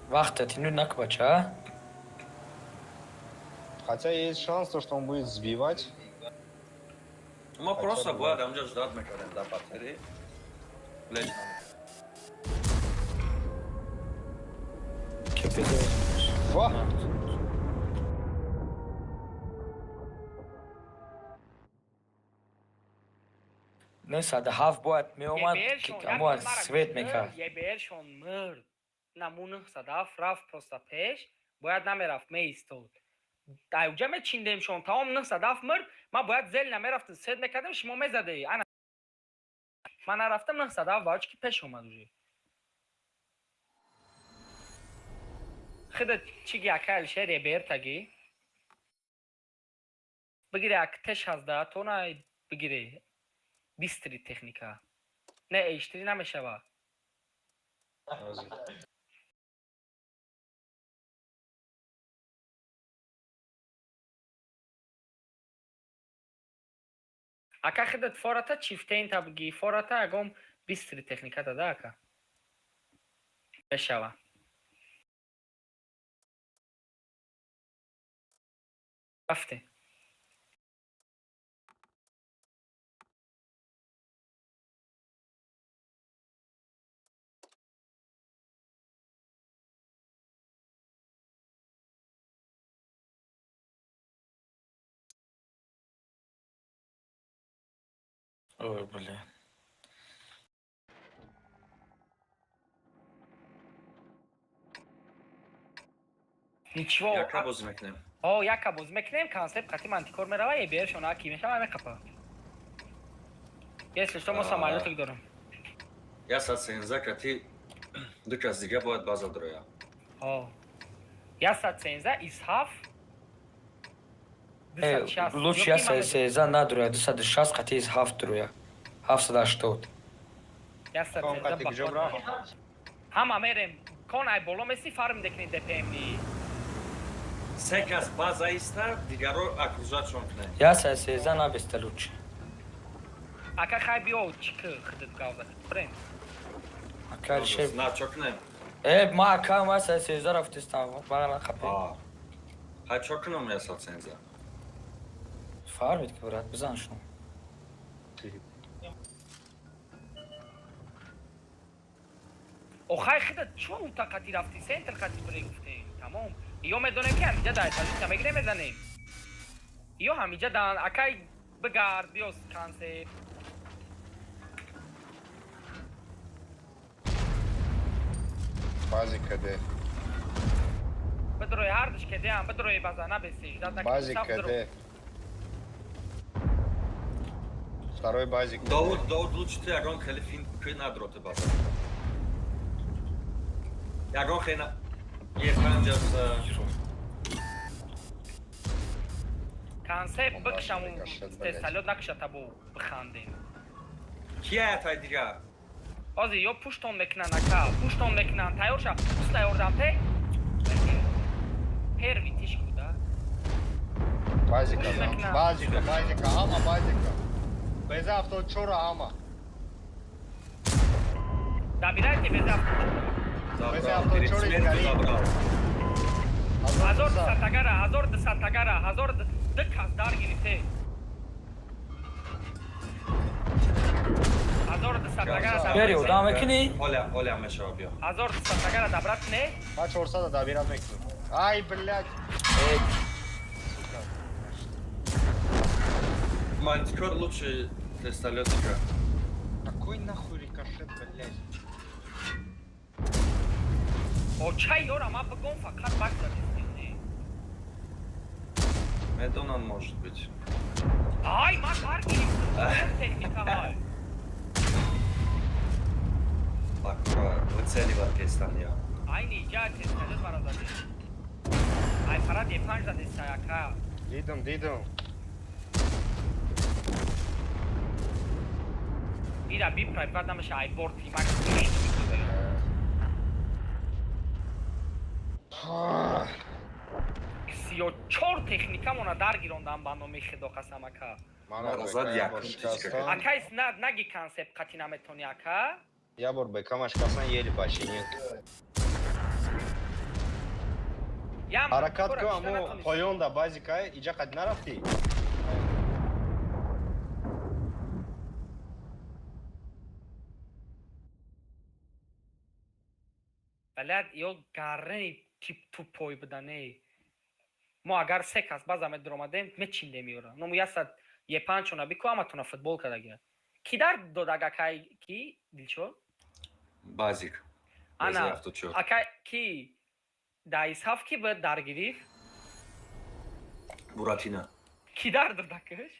Вақта тину нак бача. Хотя есть шанс, то, что он будет сбивать. Ма просто Хотя бы, бояд ҳамҷа ждать мекардем дар батарея. Леч КПЗ. Во! 907 бояд меомад, ки ЕБРшон, амо як мара свет гуфтам, мекард. ЕБРшон мурд. Наму 907 рафт просто пеш, бояд намерафт, меистод. Ай уҷа мечиндемшон, тамом 907 мурд, ман бояд зел намерафтам, свет мекардем, шумо мезадеи. Ана Ман нарафтам, 907 вач ки пеш омад уже. Хида чиги, ака Алишер, бертаги бигире, ак теш ҳазда то на бигире бистри техника, не эштри намешава. Ҳозир. Ака, хидат фората чифтейнта биги, фората ягон бистри техника дада, ака, мешава. Рафте. Ой, блин. Ничего. Яка бозӣ мекунем? О, яка боз мекунем, концепт қати мантикор мерава, ебершон аки мешава, меқапа. Если что, мо самолётик дорем. Я саат сенза кати ду кас дига бояд база дуроя. О, я саат сенза из ҳафт. Лучше я сеза надруя, 260 қати из ҳафт дуруя. 780. Кон қати куҷо бирав? Ҳама мерем, кон ай боло меси, фарм декни ДПМни. Се кас база иста, дигаро окружать-шон кунем. Я сеза набеста лучше. Ака, хай биё, чӣ ки хидат гавза брем. Ака Алишер. На, чо кунем? Э, ма ака, ма сеза рафтистам. Мана қапи. Хай, чо кунам я саат сенза? Фармид ки, брат, бизан шумо. Охай, хидат чун ута қати рафти, центр қати бире гуфтем, тамом. Ё медонем, ки ҳамиҷа дар позиция мегирем, мезанем. Ё ҳамиҷа дан, акай, бигард, биё концепт. Бази КД. Бидрои, ҳардуш кедеам, бидрои база, набеси. Бази КД. Второй базик. Довуд, Довуд, лучше ту ягон хеле фин ки надроте база. Ягон хеле е панҷас. Концепт бикшам, тесталёт накша, табу бихандем. Кия тай дигар? Ози ё пуштон мекунанд, ака, пуштон мекунанд, тайёр ша, пуста ёрдам те. Первый тишку, да? Базика, да. Базика, базика, ҳама базика. Беза 74 ҳама. Добирайте беза 74. Беза 74 гари. Забрал. 1200 тагара, 1200 тагара, ҳазор ду кас дар гирифте. 1200 тагара. Бери, одам мекунӣ? Оля, оля мешава, биё. 1200 тагара добрать не? Ма 400 добирать мекунам. Ай, блядь. Э, Сука. Мантикор лучше тестолетика. Какой нахуй рикошет, блядь? О, чай ёра, ма бигон, фақат бак задистем. Медонам, может быть. Ай, ма дар гирифтам. Техника ҳай. Акура, выцеливать кестан я. Айни иҷа тесталёт мара зади. Ай, фарад е панҷ задиста, ака. Дидам, дидам. Ира би private намеша, ай борти мак. 34 техникамона дар гирондам, ба номи худо қасам, ака. Мана Зад бека як бор птичка. шикастан. Ака, на наги концепт қати наметони, ака. Я бор бекама шикастан, еле починил. Ям Ҳаракат кора ку, кишта аммо натонисти. поён да базикай, иҷа қад нарафтӣ? Балад ё гаррени тип тупой будане. Мо агар се кас база медуромадем, мечиндем ёра. Ному ясад е панчона бику, ҳаматона футбол кардагия. Ки дар дод, акай, ки дилшод? Базик. Ана, Беза 74. ака, ки да исҳаф ки бояд дар гирифт? Буратина. Ки дар додакаш?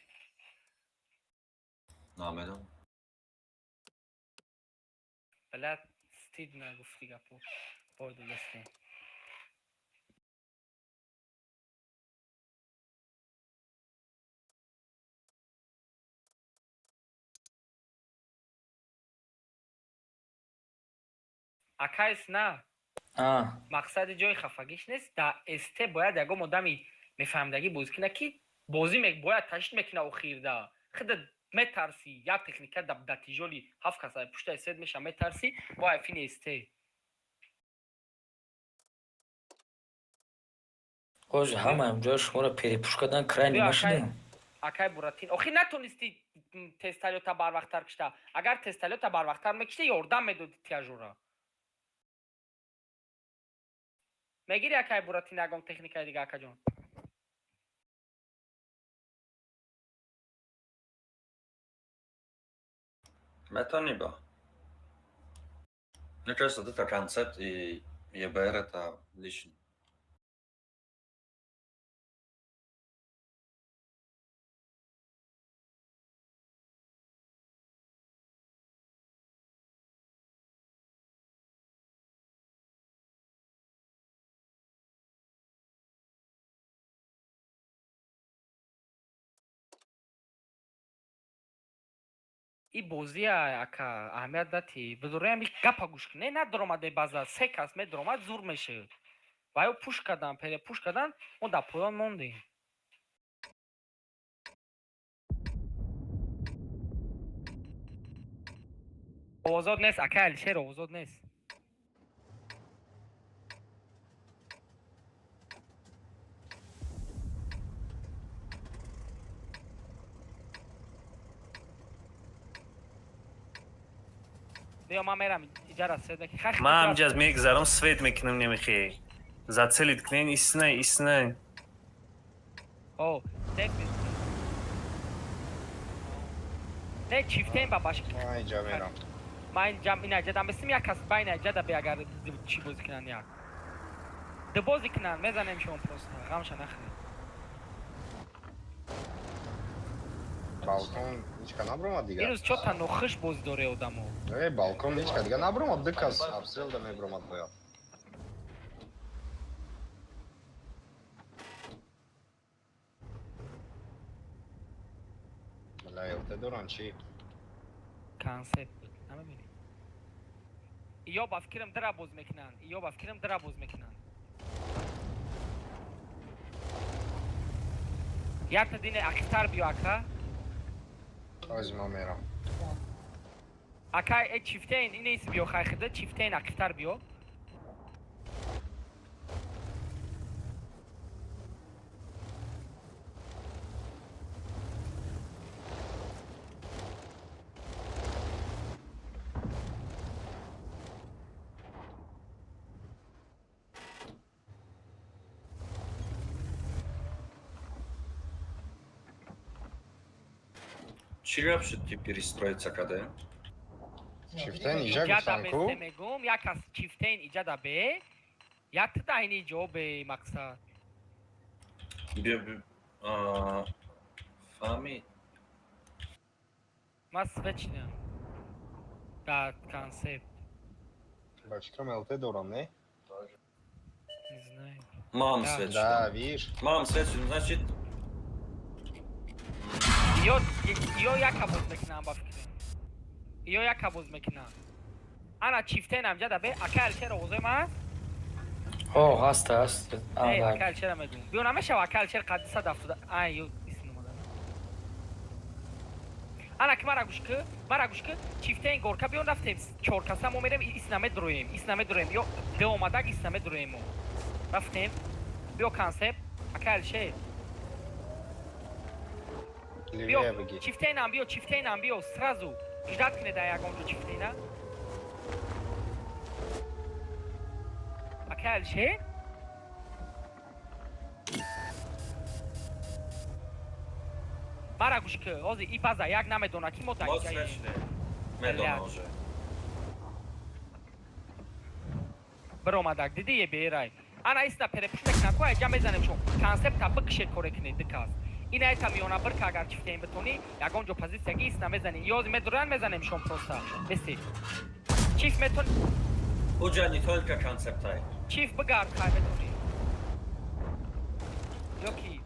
Намедонам. Блядь, стыдно гуфти гапо. Бой додастем. Акайс на. А. Мақсади ҷои хафагиш нест. Да СТ бояд ягон одами мефаҳмидагӣ бозӣ кунад, ки бозӣ бояд ташид мекунад охирда. Худа метарсӣ, як техника да тижоли ҳафт каса пушта сед меша, метарсӣ, бояд фини СТ. Ҳозир ҳамаам ҷоя шуморо перепуш кардан крайне Биё, акай, нашудем. Акай Буратин, охи натонисти тесталёта барвақттар кишта. Агар тесталёта барвақттар мекишта, ёрдам медоди тяжура. Мегири, акай Буратин, ягон техникаи дига, акаҷон? Метони ба. Мне кажется, это концепт и ЕБР это лишний. И бозия, ака, аҳамият дати. Бидураям гапа гӯш кун. Не, надаромаде база, се кас медаромад, зур мешуд. Ва ё пуш кардан, перепуш кардан, мо дар поён мондем. Овозот нест, ака Алишер, овозот нест. Биё, ман мерам иҷара свет. Ман ҳамҷаз мегзарам, свет мекунам, немихе. Зацелить кунен, иснай, иснай. О, дек. Не, чифтем ба баш. Ман инҷа мерам. Ман инҷа инаҷа дам бисим, як кас ба инаҷа да бе, агар чӣ бозӣ кунанд, як. Ду бозӣ кунанд, мезанем шон просто, ғамша нахӯред. Балкон ҳечка набромад дигар. Ирӯз чота нохуш бозӣ доре одамо. Э, балкон ҳечка дигар набромад, ду кас обстрел да мебромад бояд. Бля, ЛТ доран чӣ? Концепт буд, намебинӣ? Ё ба фикрам дра боз мекунанд, ё ба фикрам дра боз мекунанд. Якта дине ақибтар биё, ака. Ҳозир ман мерам. Ака, э, чифтейн инес биё, хайхида чифтейн ақибтар биё. Чӣ гап шуд, ки перестроиться кадаем? Чифтен иҷа Иҷада гуфтан ку? бесте мегум, як кас чифтейн иҷада бе, якта айни ҷо бе мақсад. Биё, фаҳмид. Ман свечням. Дар концепт. Ба фикрам, ЛТ дорам, не? Не знаю. Мам Да. свет Да, шудам. видишь? Мам свет шудам, значит. Ё яка боз мекунам, ба фикрам. Ё яка боз мекунам. Ана чифтейн амҷада бе, ака Алишер, овозои ман аст? Ҳо, ҳаста, ҳаст. Не, ака Алишера мегум. Биё, намешава, ака Алишер қад 170. Ай, ё исм омада. Ана ки мара гӯш ки, мара гӯш ки, чифтейн горка биён, рафтем чор каса мо мерем, ис намедроем, ис намедроем. Ё де омадаг, ис намедроем мо. Рафтем. Биё концепт, ака Алишер. Биё, Левее бигӣ. Чифтейнам биё, чифтейнам биё, сразу. Ждать кне да ягон ҷо чифтейна. Ака Алишер? Мара гӯш ки, ҳозир и база як намедона ки мо дар Мо инҷаем. свет шудем. Медонам Блядь. уже. Биромадак, диди, е берай. Ана исна перепуш мекунам, ку айҷа мезанем шо. Концепта бикше, коре кне ду кас. Ина эта миёна бирка, агар чифтейн битонӣ, ягон ҷо позитсияги исна мезанем. Ёзи медуран, мезанем шон просто. Беси. Чиф метон. Уҷа не только концептай. Чиф бигард хай метони. Ёки.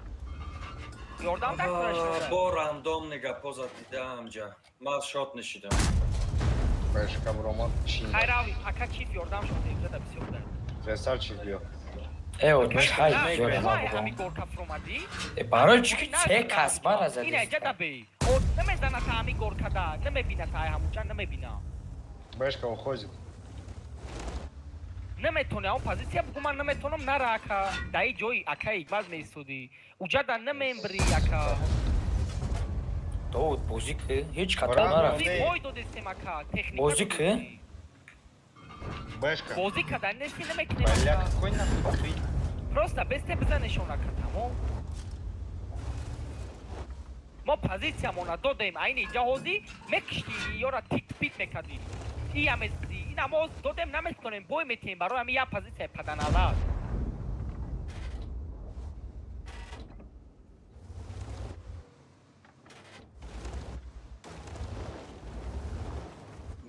Ёрдам дар кураш. Бо рандомный гапоза дидаам ҷа. Ман шот нишидам. Бэшка бромад чин. Хай рави, ака чиф ёрдам шуд, инҷа да бисёр да. Ресар чиф биё. Э, одмеш хай ёрдам ҳами бугом. горка фуромадӣ? Э, барои чӣ ки се кас мара Ина инҷа да задист. бе. Од намезана та ҳами горка да, намебина та ҳамуҷа намебина. Бэшка уходит. Наметоне, он позиция бугу ман наметонам нара ака. Даи ҷои ака Игбал меистодӣ. Уҷа да намембри ака. Довуд бозӣ ки ҳеҷ хато Браво. нарафт. Бозӣ бой додестем ака, техника. Бозӣ ки? додестем. Бэшка. Бозӣ кадан нести намекунем Бля, ака. какой нахуй ты? Просто бесте бизанешон ака, тамом. Мо позициямона додем, айни инҷа ҳозӣ мекиштӣ ёра тит-пит мекардӣ. Иам мезадӣ. Ина мо додем наметонем, бой метиҳем барои ҳамин як позитсияи паданала.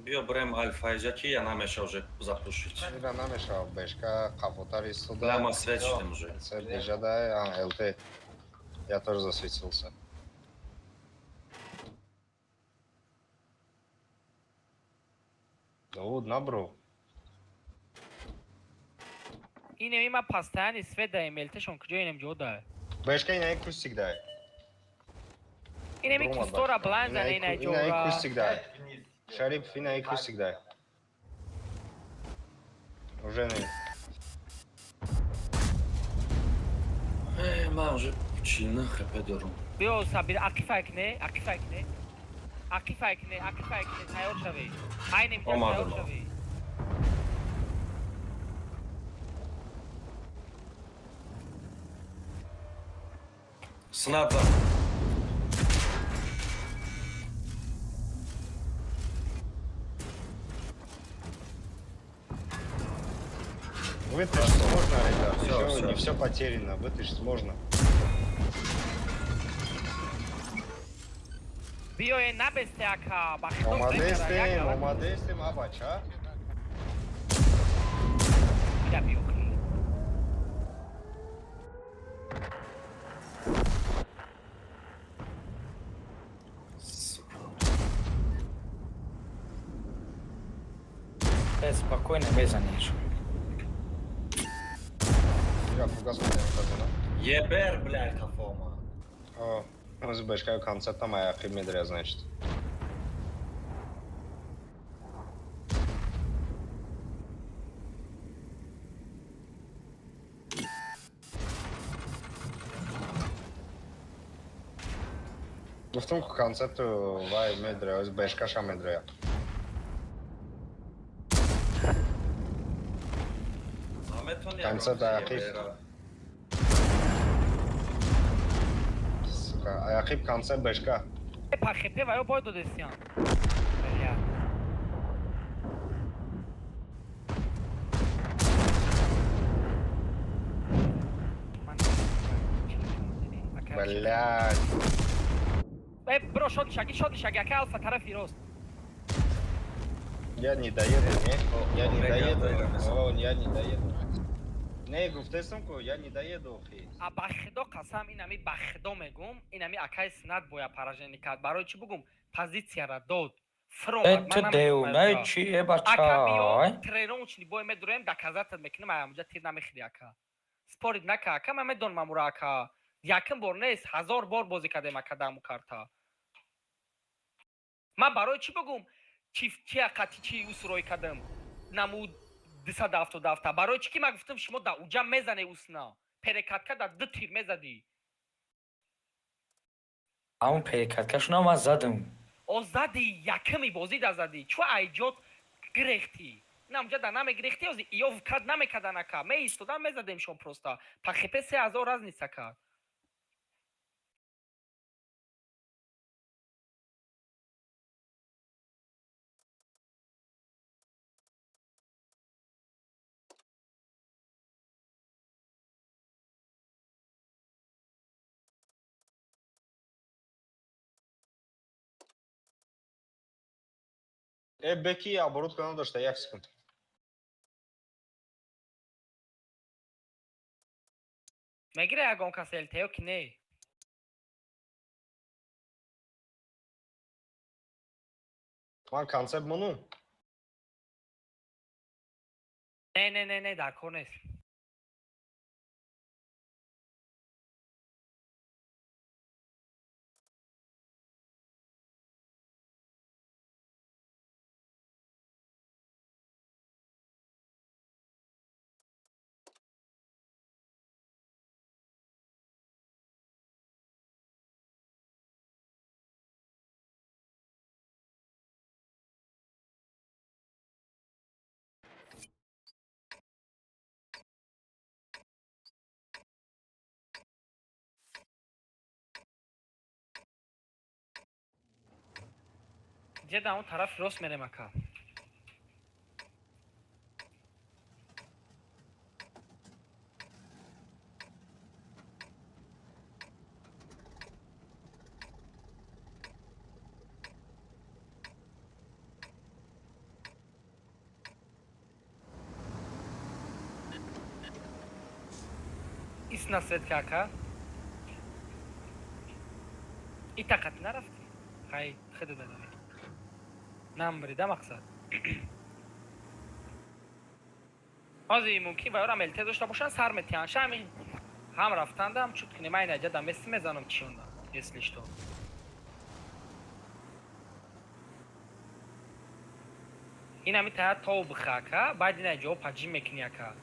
Биё брем альфа иҷа ки я намеша уже запушить. Ира намеша, Бэшка қафотар истода. Прямо свет шидем уже. Концепт бежада, а, ЛТ. Я тоже засветился. Давуд, набру. Инем има постоянный свет да МЛТ-шон куҷо инем ҷо да. Бэшка ина кустик дай. Инеми кустора бланд зане ина Ина ҷора. кустик дай. Шарипов ина кустик дай. Уже не. Э, ман уже 49 хп дорум. Биё Сабир, ақифай кне, ақифай кне. Ақифай кне, ақифай кне, тайёр шавӣ. Айнем ҷа тайёр Омадам. шавӣ. Снад зад. Вытащить можно, ребят. Всё, Ещё всё. не все потеряно. Вытащить можно. Биёе набесте ака, ба хитоб Омадестем, омадестем, абача. Бира биёхи. Сука. Э, спокойно мезанеш. Ира фугас мезанем. Ебер, блядь, хафома. О, аз Бэшка концептам аяқи медря, значит. Гуфтам ку концепту вай медря, аз Бэшкаша медря. Наметони Концепт аяқиб. Сука, аяқиб концепт Бэшка. Па хп ва ё бой додестиям. Бля. Блядь. Э, бро, шот шаги, шот шаги, ака алфа тарафи рост. Я не доеду, не? Я не Омега, доеду. дай О, я не доеду. Не, гуфтестам ку, я не доеду, хи. А ба худо қасам, инами ба худо мегум, инами акаи Снат боя поражение кард. Барои чӣ бугум? Позитсияра дод. Э, Фромад. ту девонаи чӣ, э, Ака биё, бача? тренировочный бой медуроем, доказать мекунем, ай амуҷа тир намехӯри ака. Спорить нака, ака, ман медонам амура ака. Якм бор нест, ҳазор бор бозӣ кардем ака даму карта. Ман барои чӣ бугум? Чи чи ақати чи усрой кардам? Намуд 277. Барои чӣ ки ман гуфтам шумо да уҷа мезане усна. Перекатка да ду тир мезадӣ. Ҳамун перекаткашона ман задам. О зади якми бозӣ да задӣ. Чу айҷот гирехтӣ. На унҷа да намегирехтӣ, ози иё кад намекардан ака. Меистодан мезадем шон просто. Па хп 3000 разница кард. Беки оборудка надошта, як секунд. Мегира ягон кас ЛТ ё ки не? Ман концепт монум. Не, не, не, не, дар кор нест. Ҷеда он тарафи рост мерем, ака. Исна светка, ака. И тақат нарафтӣ? Хай, худо медонӣ. Намбрида мақсад. Ҳозир мумкин ваёрам ЛТ дошта бошанд, сар метиҳанд. Шами ҳам рафтанда, ҳам чут кунем. Ман инаҷа дамести мезанам чионда, если что. Инами тая тов биха, ака, баъд ина ҷо паҷим мекунӣ, ака.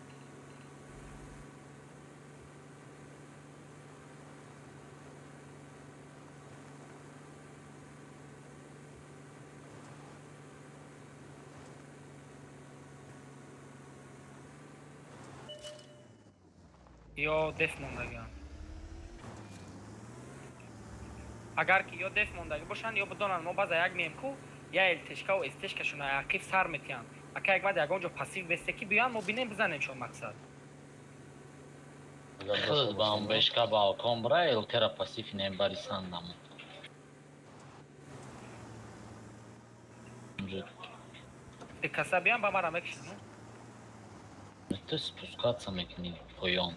Ё деф мондагиам. Агар ки ё деф мондагӣ бошанд, ё бидонанд, мо баъза як меем ку, я ЛТшкау СТшкашон ақиб сар метиҳанд. Ака, як баъд ягон ҷо пассив бесте, ки биёянд, мо бинем, бизанем шон, мақсад. Агар Худ дошта ба бошанд, омбешка балкон бра, ЛТра пассив нем бари сандам. Каса биён, ба мара мекушанд. Ту спускаться мекунӣ поён.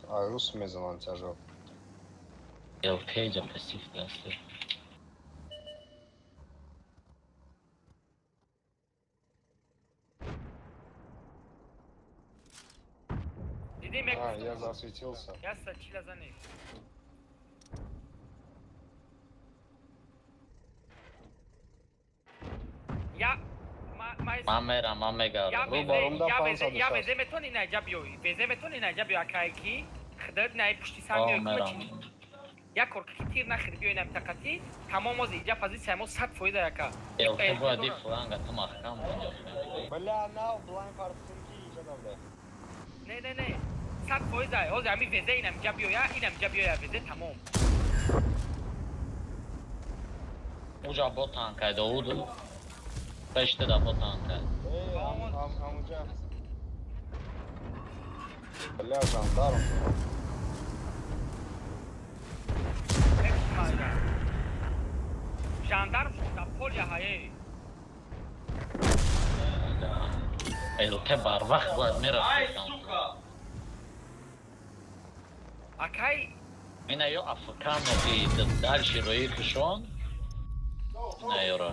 А рус мезананд тяжел. ЛТ ҷа пассив даст. Дидим. А, я засветился. Яста чила зане. Я ма Ман мерам, ман я мегардам. Ру баромда. Я везе я 560. Везе метони наҷа биёй. Везе метони наҷа биёй, акай, ки худат най пушти сар О, меёй. мерам. Кума як кор ки тир нахир, биёй нам тақати тамом ози иҷа позитсия мо 100% яка. ЛТ бояд ди фланга ту маҳкам бонҷа. Бля, на, блайн партсинки иҷа давда. Не, не, не. 100% ози ами везе инам ҷа биёя, инам ҷа биёя везе, тамом. Уҷа бо танкай Довуд. Пеште да бо танкай. Эй, амуҷа. Бля, жандарм. Майда. Жандарм шуда поля ҳае. ЛТ барвақт бояд мерафт. Акай. Ина ё африкано ки дальше рои кушон. Ина ёро.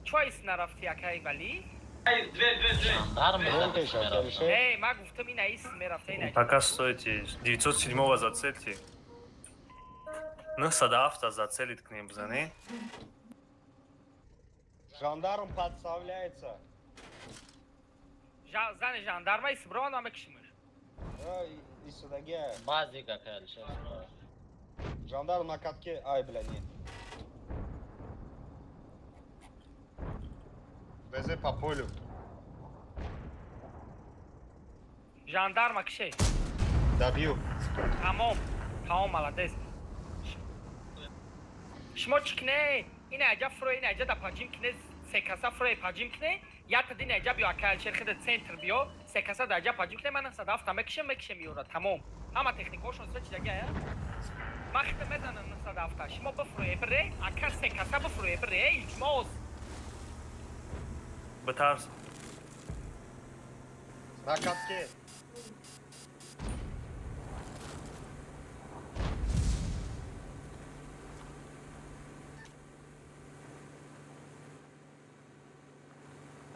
Чуайс нарафти, акай вали? Жандарм Вон пеша, мерафт. Алишер. Эй, ма гуфтам, ина ис мерафта ина. Пока стойте. 907-го зацельте. 907 зацелит к ним бизанӣ. Жандарм подставляется. Зани жандарма ис бирон мекушимаш. Исудаге. Баъзе какай Алишер. Жандарм на катке. Ай, бля, нет. ВЗ по полю. Жандарма кише. Добью. Тамом. Тамом, молодец. Шумо чӣ кине? Ина аҷа фуро, ина аҷа да паҷим кине, се каса фурои паҷим кине, якта дин аҷа биё, акай Алишер, хида центр биё, се каса да аҷа паҷим кине, ман садафта мекушем, мекушем ёра, тамом. Ҳама техникаҳошон се чизаги ая? Ман хита мезанам 907. Шумо бифурӯе бире, ака се каса бифурӯе бире, илтимос. Битарс. На катке.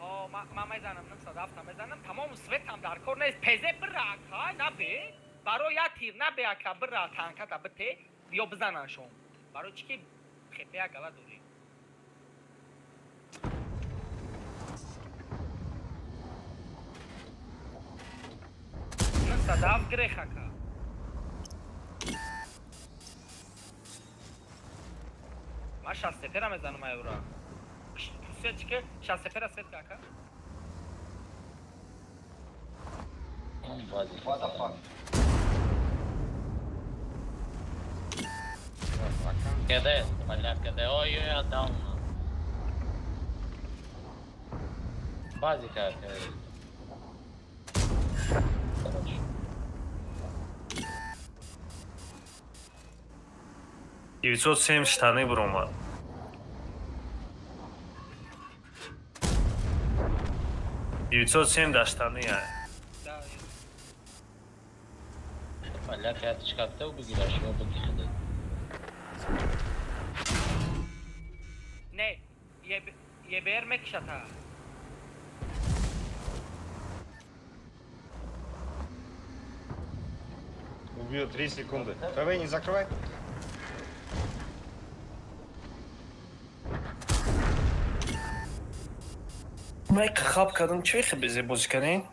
О, ман мезанам 907 мезанам. Тамом светам дар кор нест. Пезе бира ака, набе. Барои як тир набе ака, бира танката бите, биё бизананшон. Барои чӣ ки хепе як гала дорӣ. 907 грех ака. Ман шастепера мезанам айура. Свет чӣ ки шастепера свет ка ака? Он базик. What the fuck? КД, поляк КД. Ой, ой, отдал. Базика. Короче. 907 штаны буромад. 907 да штаны я. Да. Поляк ятичкатта бигираш, ё бигирида. Не, ЕБР мекушата. Убьет 3 секунды. ФВ не закрывай. Ман хаб кардам, чӣ хе безе бозӣ кардем?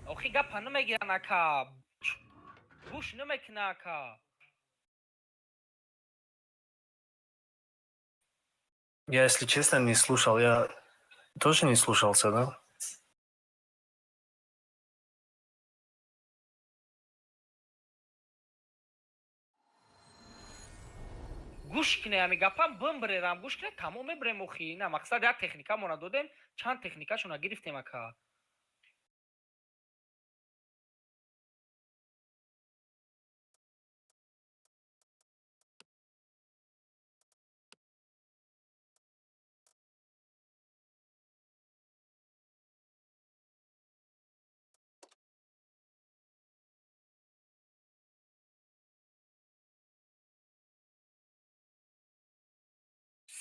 Охи гапа намегиран ака. Гӯш намекуна ака. Я, если честно, не слушал. Я тоже не слушался, да? Гӯш кине ами гапам бимбирерам, гӯш кине тамом мебирем охи. На мақсад як техникамона додем, чанд техникашона гирифтем ака.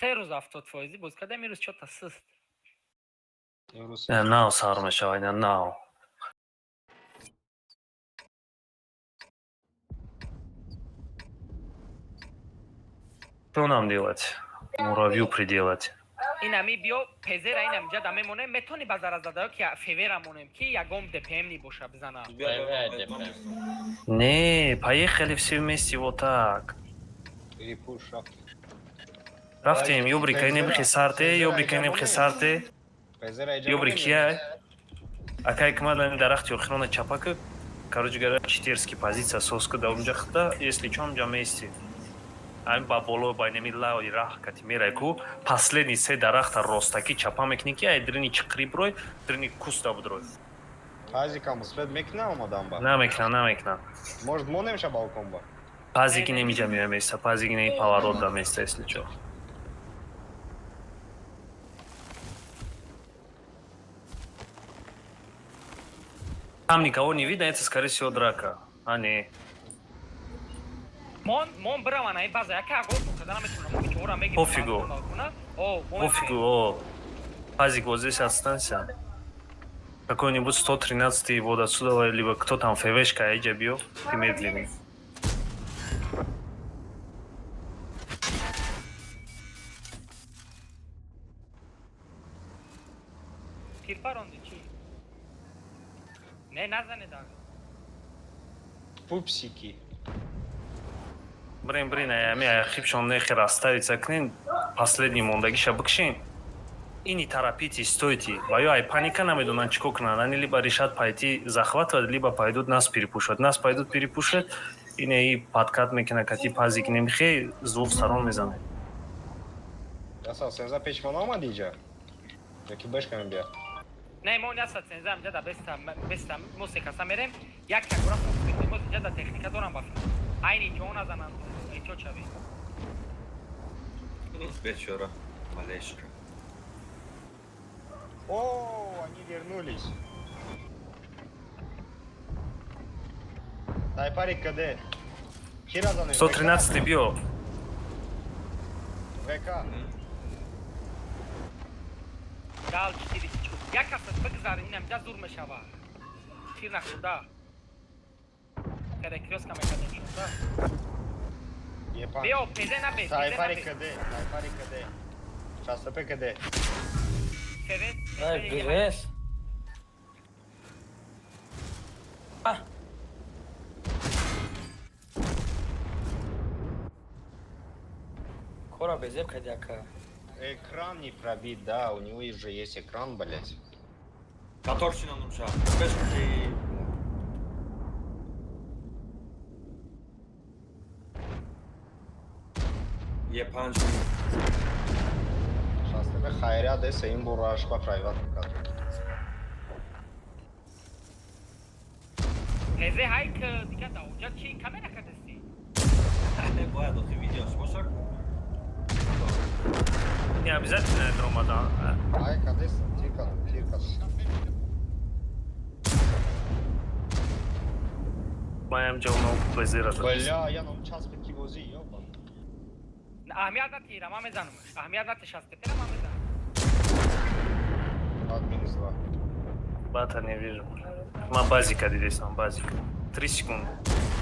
3 рӯз 70 фоизӣ боз кардем, ирӯз чота сист. Имрӯз Нав сар мешавад, ина нав. Что нам делать? Муравью приделать. Инами биё пезера инам ҷада мемонем, метони ба заразадаё ки февера монем, ки ягон ДПМ ни боша бизана. Не, поехали все вместе вот так. Перепуш рафт. Рафтем, ёбрика инем хисарте, ёбрика инем хисарте. Пезера иҷа. Ёбри кия? Акай кмадан дарахти охирона чапака. Короче говоря, читерский позиция соска да унҷа хита, если чё, унҷа мести. Ами ба боло ба инеми лаи раҳ кати мерай ку, последний се дарахта ростаки чапа мекунӣ ки ай дрини чиқри брой, дрини куста будрой. Пазикам свет мекуна омадан ба. Намекна, намекна. Может, монемша балкон ба? Пазики немиҷа меоя места, пазики не поворот да места, если чё. Там никого не видно, это, скорее всего, драка. А не. Мон бираван ай база яка агор карда наметонам, мо чора мегирем. Пофигу. О. Пофигу, о. Пазик, вот здесь останься. Какой-нибудь 113 вот отсюда, либо кто там, ФВшка, Эджа бьё, ты медленный. Тирпаронди чӣ? Не назане да. Пупсики. Брин, брин, ами хипшон нехи расставиться книн, последний мондагиша бикшин. И не торопитесь, стойте. Ва ё ай паника намедонанд чӣ кор кунанд. Они либо решат пойти захватывать, либо пойдут нас перепушивать. Нас пойдут перепушивать, ине и подкат мекунад, кати пазик немихе, с двух сторон мезанад. Ясал, сенза пеш ман омади иҷа? Яки бешка мебия. Не, мо 113 инҷа да бестам, бестам, мо се каса мерем, як ягора. Моз иҷа да техника дорам, ба фикр. Айни ҷо назананд, эҳтиёт шавед. Бечора. Малешка. О, они вернулись. Тайпари КД. Кира занем. 113 биё. ВК. Дал 4. Як каса бигзар, инам ҷа зур мешава. Тир нахӯрда. Перекрёстка мекардем шуда. Епан. Биё, пезе набе, пезе Тайпари набе. КД. Тайпари КД. 65 КД. Певе, Ай, бирес. А. Кора безеб кади, ака. Экран не пробит, да, у него же есть экран, блять. Катор шинонумша. Бешки. Е5. Сейчас тебе хайря деса им бураш по private кат. Пезе ҳай к дига да уҷа чи камера кардасти? Бояд охи видеош бошад. Не обязательно омадан. Ай, кадеса, тирка, тирка. Маям ҷавоно безира. Бля, я нам час пики вози, ёба. Аҳамият натира, ман мезанамш. Аҳамият нати, шастепера ман мезанам. От минус два. Бата не вижу. Ма базика дидесам, базика. 3 секунды.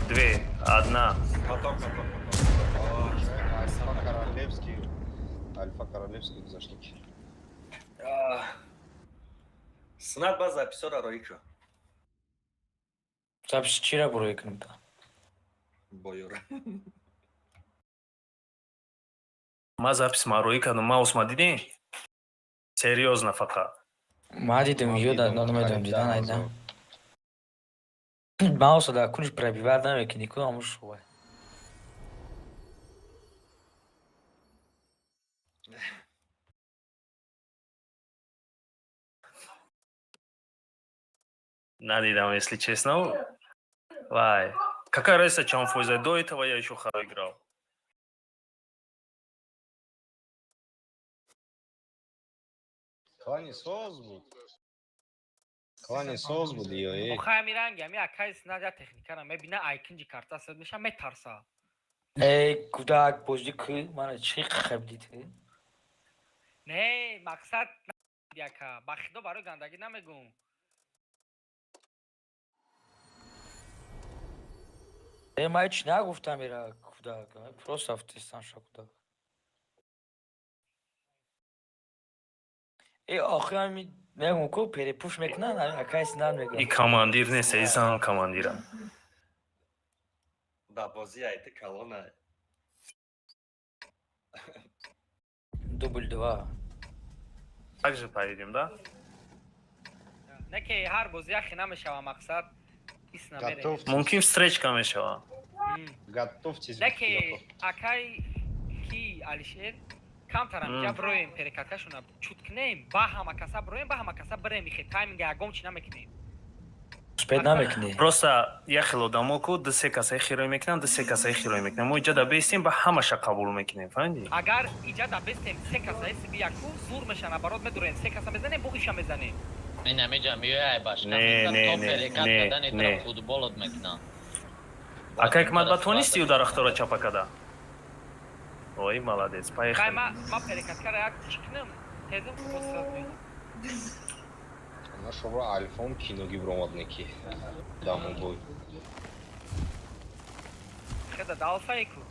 Две, одна. Катор, катор, катор. Альфа Королевский. Альфа Королевский зашли. Снат ба записора роӣ кун. Запись чира бурой кунам та? Боёра. Ма запись ма роӣ кардам, маус ма дидем? Серьёзно фақат. Ма дидем, ё да намедонам, дидан айда. Мауса да куниш пробивать намекунӣ, ку амуш шувай. Надидам, если честно. Вай. Какая разница, чем фойза? До этого я еще хорошо играл. Клани соз буд. Клани соз буд, ё, эй. Охай, ами ранги, ами акай снадя техникара мебина, ай кинҷи карта сад меша, метарса. Эй, кудак, бозди ку, мана чи хеб дид? Не, мақсад яка, ба худо, барои гандагӣ намегум. Э, ма ҳеч нагуфтам ира кудак, просто афтистан ша кудак. Э, охи ами мегум ку перепуш мекунан, акай снад И мегӯям. командир нест, и зан командира. Да бозӣ айти калона. Дубль два. Так же поедем, да? Не ки ҳар бозӣ яхе намешава, мақсад ис намере. Готовьтесь. Мумкин встречка мешава. Готовьтесь. Не ки акай ки Алишер камтарам ҷа броем, перекаткашона чут кунем, ба ҳама каса броем, ба ҳама каса бирем, ихе тайминга ягон чи намекунем. Успеть намекунӣ. Просто як хел одамо ку ду се касаи хироӣ мекунанд, ду се касаи хироӣ мекунанд. Мо иҷа да бестем, ба ҳамаша қабул мекунем, фаҳмидӣ? Агар иҷа да бестем, се каса эсби яку зур мешана, барот медурем, се каса мезанем, бо иша мезанем. Ин ҳамиҷа миёяй башка. Не, не, то не, перекат не, кардани не. тра футболот мекунам. Ака Ҳикмат, ба тонистию дарахтора чапа када? Ой, молодец, Хай. поехали. Ма перекаткара як чикнам, тезим футбол сад меём. Нашого Альфом киноги бромадники. Даму бой. Хеда да алфаеку.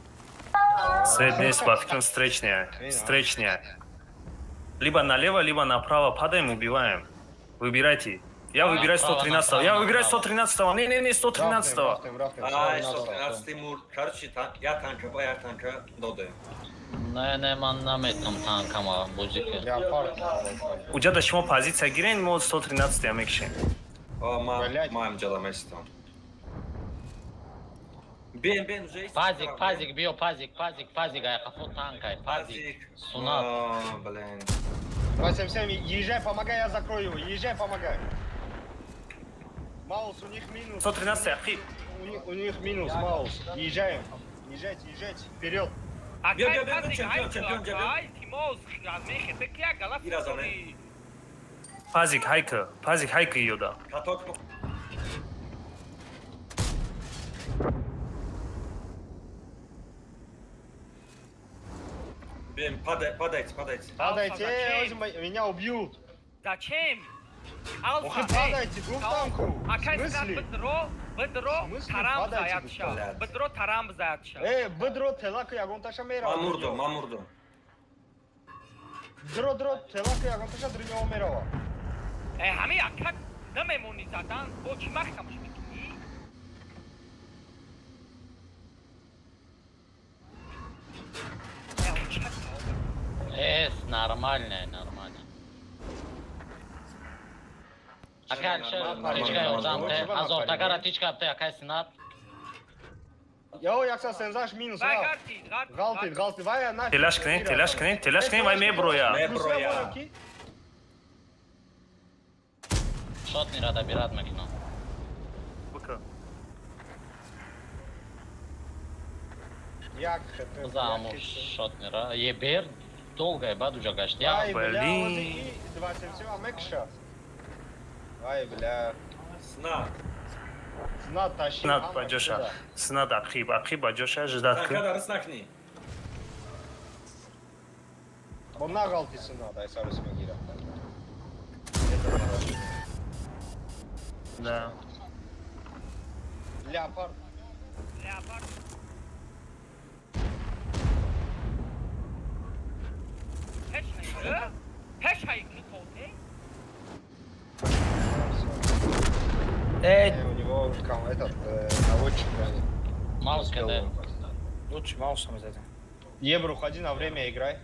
Свет нест, ба фикрам, встречная. Встречная. Либо налево, либо направо падаем, убиваем. Выбирайте. Я выбираю Направо, 113. Я направо, выбираю направо. 113. Не, не, не, 113. Рафтем, рафтем, Ай, 113. 113 мур. Короче, я танка ба я танка додем. Не, не, ман наметам танкама бозӣ ки. Леопард. Уҷа шумо позиция гирен, мо 113 я мекшем. О, ма Блядь. ма ҳамҷала местам. Бен, бен, уже есть. Пазик, пазик, биё, пазик, пазик, пазик, ай қафо танкай, пазик. Сунат. О, блин. 277, езжай, помогай, я закрою его. Езжай, помогай. Маус, у них минус. 113 ахи. У них минус, Маус. Езжаем. Езжайте, езжайте. Вперед. Бия, Акай бия, бия, пазик, чемпион, ай чемпион, чемпион. ай тимоз, аз мехе бекия гала Ира зане. футболи. Пазик хайка, пазик хайка ёда. Каток. Бем, падай, падайте, падайте. Падайте, Алфа, эй, зачем? возьми, меня убьют. Зачем? Ох и Алфа, падайте, двух танков. В Акай скат смысле? бдро, бдро, В смысле тарам падайте, заят ша. блядь? Бдро тарам заят ша. Эй, бдро, телака, ягонташа мера. Мамурдо, мамурдо. Дро, дро, телака, ягонташа дриньо мерава. Э, ҳами ака намемонӣ задан, бо чӣ маҳкамаш мекунӣ? Э, он чак таоб. Эс, нормально, нормально. Ака, Нормально, тичка нормально. ёрдам те, Чего азортагара напарили? тичка те, акай синат. Йо, якса сензаш минус, Вай вау. ғартид, ғартид, Галтид, галтид, вай, нафиг. Телаш кунем, телаш кунем, телаш кунем, вай меброя. Меброя. Шот нира добират мекунам. Бука. Як хп. За аму шот нира. Ебер долго баъд уҷа гашт. Я Ай, бля, Блин. ози и 27 амекша. Ай, бля. Сна. Зна тащи. Синат ҳама ба ҷоша. сюда. Синат ақиб, ақиб ба ҷоша ждат кун. Танкада рыс накни. Бо на ғалти синат, ай сарус мегира. Да. Леопард. Леопард. Пеш хайкы? Пеш хайкы тоте? Э, У него этот наводчик ранен. Маус каде. лучше маусом мезадем. Ебру, ходи на время, играй.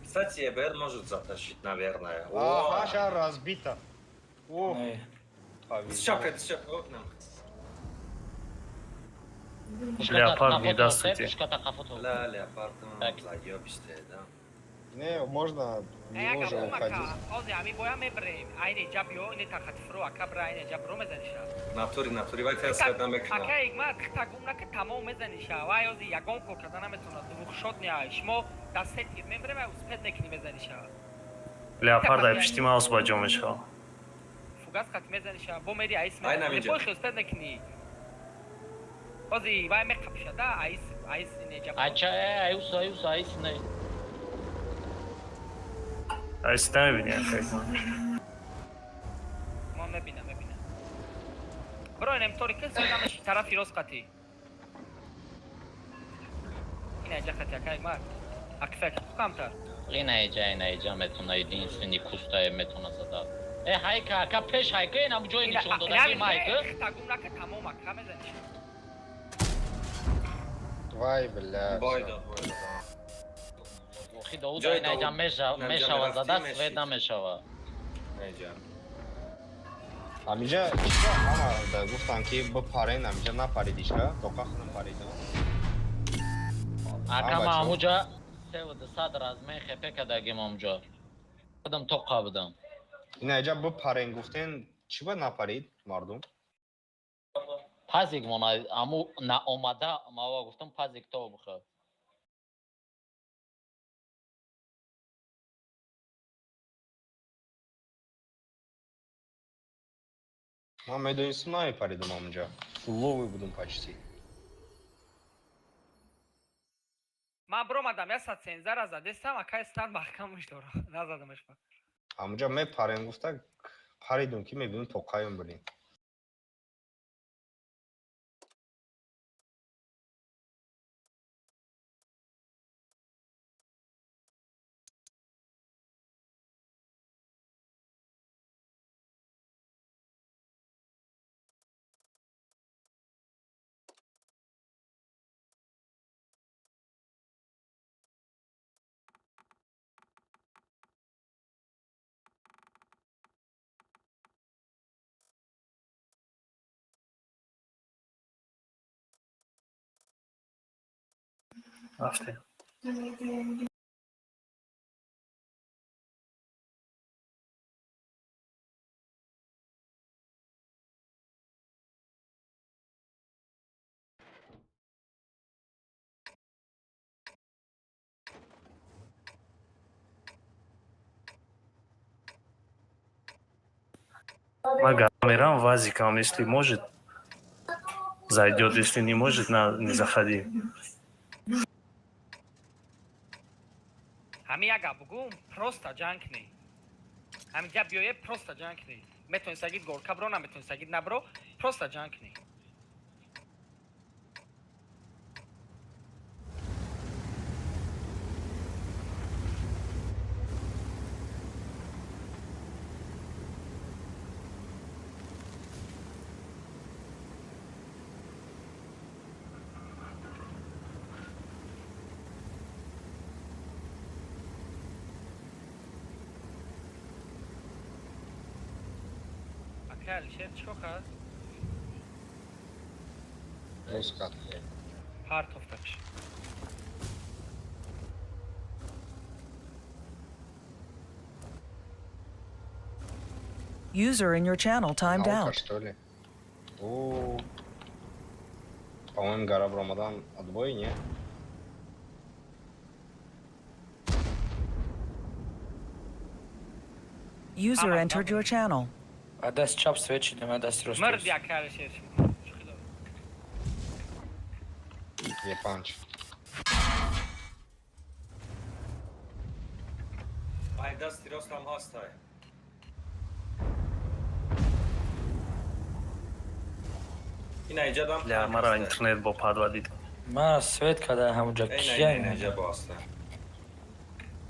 Кстати, ЕБР может затащить, наверное. О, Ага, ща разбита. О, Не. повезло. С шапкой, с шапкой. О, нам. Леопард не даст уйти. Пушката хафото. Бля, леопард, ну, Так. заебистый, да. Не, можно Э, не ака уже бумака, уходить. ози ҳами боя мебрем. Айне ҷа биё, ине тахатифро, ака бра, айне ҷа бро мезаниша. Натури, натури, вай ферс намекна. Ака игма тихта гум нака тамом мезаниша. Вай ози ягон кор карда наметавонад. Двухшот не шумо дар се тир мебрем, ай успед мекунӣ мезаниша. Леопард ай пишти маус ба ҷо мешава. Фугас хат мезаниша. Бо мери айс Ай, наминҷа. Бо успед мекунӣ. Ози вай меқапша да айс айс ине ҷа. Ача, э, аюс, аюс, айс не. Ай сита мебини акай. Мо мебинам, мебинам. Бро, инем тори кис намеши тарафи рост қати. Ина ҷа қати ака игма. Акфек камтар. Ина иҷа, ина иҷа метона единственный кустае метона зада. Э, хайка, ака пеш хайка, ина ҷои нишон додаги майка. Тагум нака тамом ака мезаниша. Вай, бля. Бой всё. дод, бой дод. Охи Дауда Ҷои ина иҷа Дауд. меша, Ина иҷа мешава мерафтӣ, зада, мешид. свет намешава. Неҷа. Амиҷа чика ҳама да гуфтан ки бипарен, амиҷа напаридишка, тоқа худам паридам. Ака Ам ма бачо. амуҷа 300 размен хепе кадагим амуҷа. Худам тоқа будам. Ина иҷа бипарен гуфтен, чӣ ба напарид мардум? Пазик мона аму наомада мава гуфтам пазик то бихо. Ман медонистам намепаридам амуҷа. Фуловый будум почти. Ман бромадам, я сад сензара задестам, акай стан маҳкамаш дора. Назадамаш ба. Амуҷа мепарен гуфта, паридум ки мебинам тоқаем блин. Рафтем. Ма мерам вазикам, если может, зайдет, если не может, на, не заходи. Ҳами як гап бугум, просто ҷанг кунӣ. Ҳаминҷа биёе, просто ҷанг кунӣ. Метавонӣ сагид горка бро, наметавонӣ сагид набро, просто ҷанг кунӣ. Ака Алишер чӣ кор кард? Рус кард. Партофташ. User in your channel timed Наука, out. что ли? У. По-моему, гора Бромадан отбой, не? User Ама, entered your channel. А даст чап свет шидем, а даст рост. Мирди, ака Алишер. Шӯхӣ дорам. Е панч. Ай, дасти ростам ҳастай. Ина иҷадам. Бля, мара интернет бо подводит. Мара свет када ҳамуҷа Ина кия. ина иҷа бо ҳастай.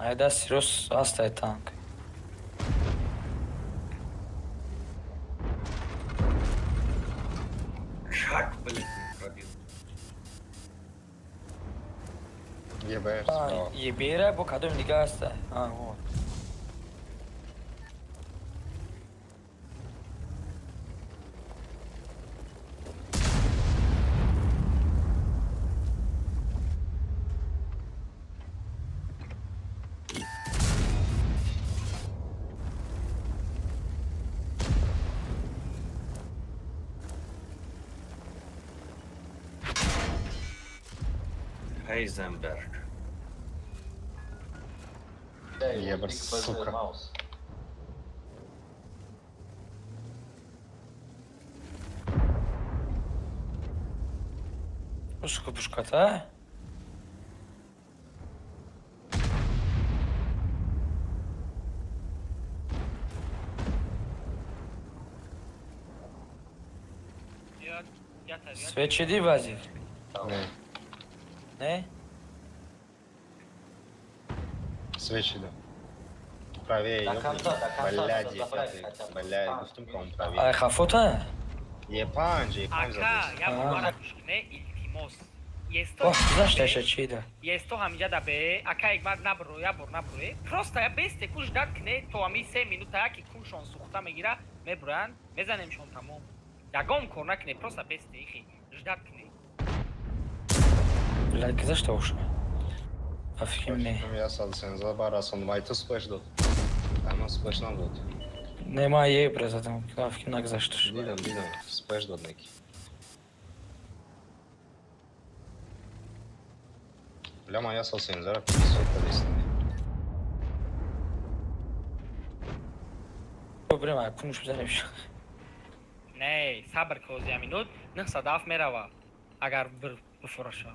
Ай даст рост астай танк. Как, блин, пробил. ЕБР справа. Ебера бо кадом дига астай. А, вот. Heisenberg. Ебр, сука. Пушка пушката. Я та Свет шиди вазик. Не, Не? свечи, да. Правее, До ёбни. конца, до конца Блядь, надо забрать ебать, хотя бы. блядь, Танк. гуфтум, по-моему, правее. Ай хафота? Е панч, Е панч Ака, задест. як Аа. бора гӯш кунӣ, илтимос. Есто Ох, гузашташа чида. Есто ҳаминҷа да бе, ака икмат набро, як бор наброе. Просто я бесте куш дад кунӣ, то ҳами 3 минута яки куншон сӯхта мегира, мебуранд, мезанемшон, тамом. Ягон кор накунӣ, просто бесте ихи, ждать кунӣ. Бля, гузашта уша. Афихим не. Я сал сенза барасон, майта сплэш дод. Ама сплэш нам дод. Не ма ебра задам, афихим нагузашташ. Дидам, дидам, сплэш дод неки. Бля, моя сал сензара 50 кадест. Брем, ай кунуш бизанем. Не, сабр ки, ҳози минут 907 мерава, агар бифураша.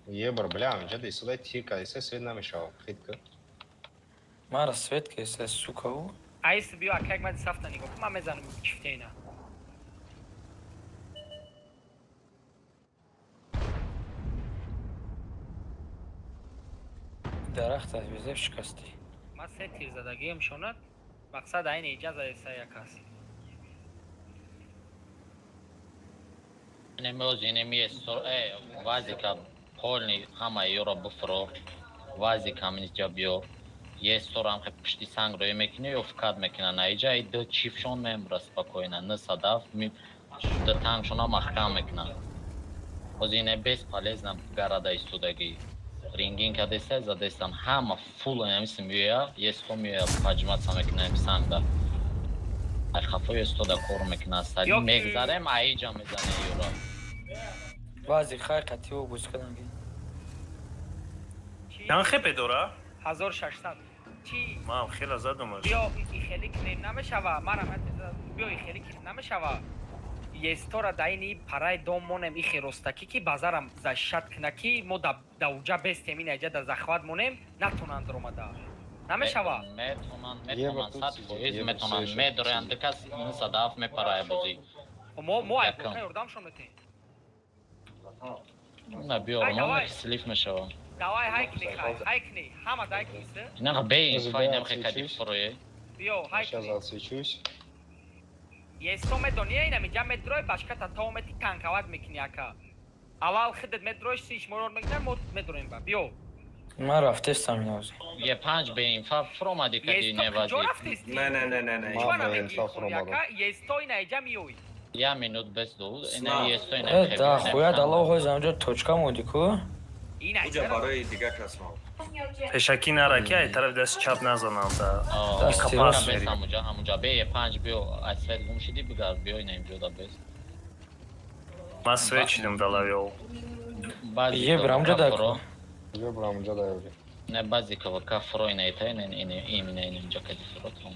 Ебр, бля, амҷа десудай тир кадеста свет намешава. Хитка. Мара свет ке сука у. Айс биё, ака як мади сафта нигоҳ кун, ман мезанам чифте ина. Дарахт аз безеб шикасти. Ман се тир задагиам шонад, мақсад айни иҷаза еса як аст. Инеми инеми вазика полный ҳама ёро буфро, вазик ҳаминҷа биё. Есторам хе пушти санг рӯя мекунӣ ё фкат мекуна наиҷа и ду чифшон мемура спокойно н садаф ду тангшона маҳкам мекуна. Ҳозир ине бесполезно гарада истодагӣ. Рингин кадеста задестан ҳама фул ҳамиси меоя, есто меоя, поджиматься мекуна ҳами сангда. Ай хафо естода кор мекуна, сали мегзарем, аиҷа мезане ёра. Вазик хай қатио буз кадан. Чанд хп дора? 1600. Чӣ? Ман хела задумаш. Биё, хеле кунем, намешава. Марам биё, хеле кунем, намешава. Естора да ини параи дом монем, ихе ростакӣ, ки базарам защищать куна, ки мо да уҷа бестем, ина иҷа да захват монем, натонанд омада, намешава. Метонанд, Ева метонанд, тут 100 сидит, фоиз Ева метонанд. всё ещё Медоранд, сидит. кас 907 мепарая бозӣ. Мо Якам. айбока ёрдамшон метем. На, биёр, Ай, мо давай. слив мешавам. Давай, ҳай кни, хай ҳай кни, ҳама дай книсы. Инаqa бе инфай Да, намхе кади отсвечусь. фурӯе. Биё, ҳай Сейчас кни. отсвечусь. Есто медони, инамиҷа медрой, башката то мети, танковать мекунӣ, ака. Аввал худат медрой, сиш моро мегирам, мо медроем ба. Биё. Ман рафтестам инози. Е панҷ бе инфа фуромади кади Есто невази. куҷо рафтести? Не, не, не, не, не. Ма Чӣ бе намегӣ, инфа фуромадам. ака? Есто инаиҷа миёй. Я минут без ду, ина Сна. есто ина. Э, да хуя дало ҳоз амҷо точка монди ку. Уҷа барои дигар кас мо. Пешакӣ нара, ки ай тарафи дасти чап назанам да. Дасти Капас рост. Бес мери. ҳамуҷа, ҳамуҷа бе е панҷ биё, аз свет гум шиди, бигард, биё ина инҷо да бес. Ман свет шидам далавёл. Баъзи Е, бир ҳамуҷа да ку. Ё бир ҳамуҷа да ёри. Не, баъзи КВК фуро ина ита, ина ина имина ина инҷо кади фуро там.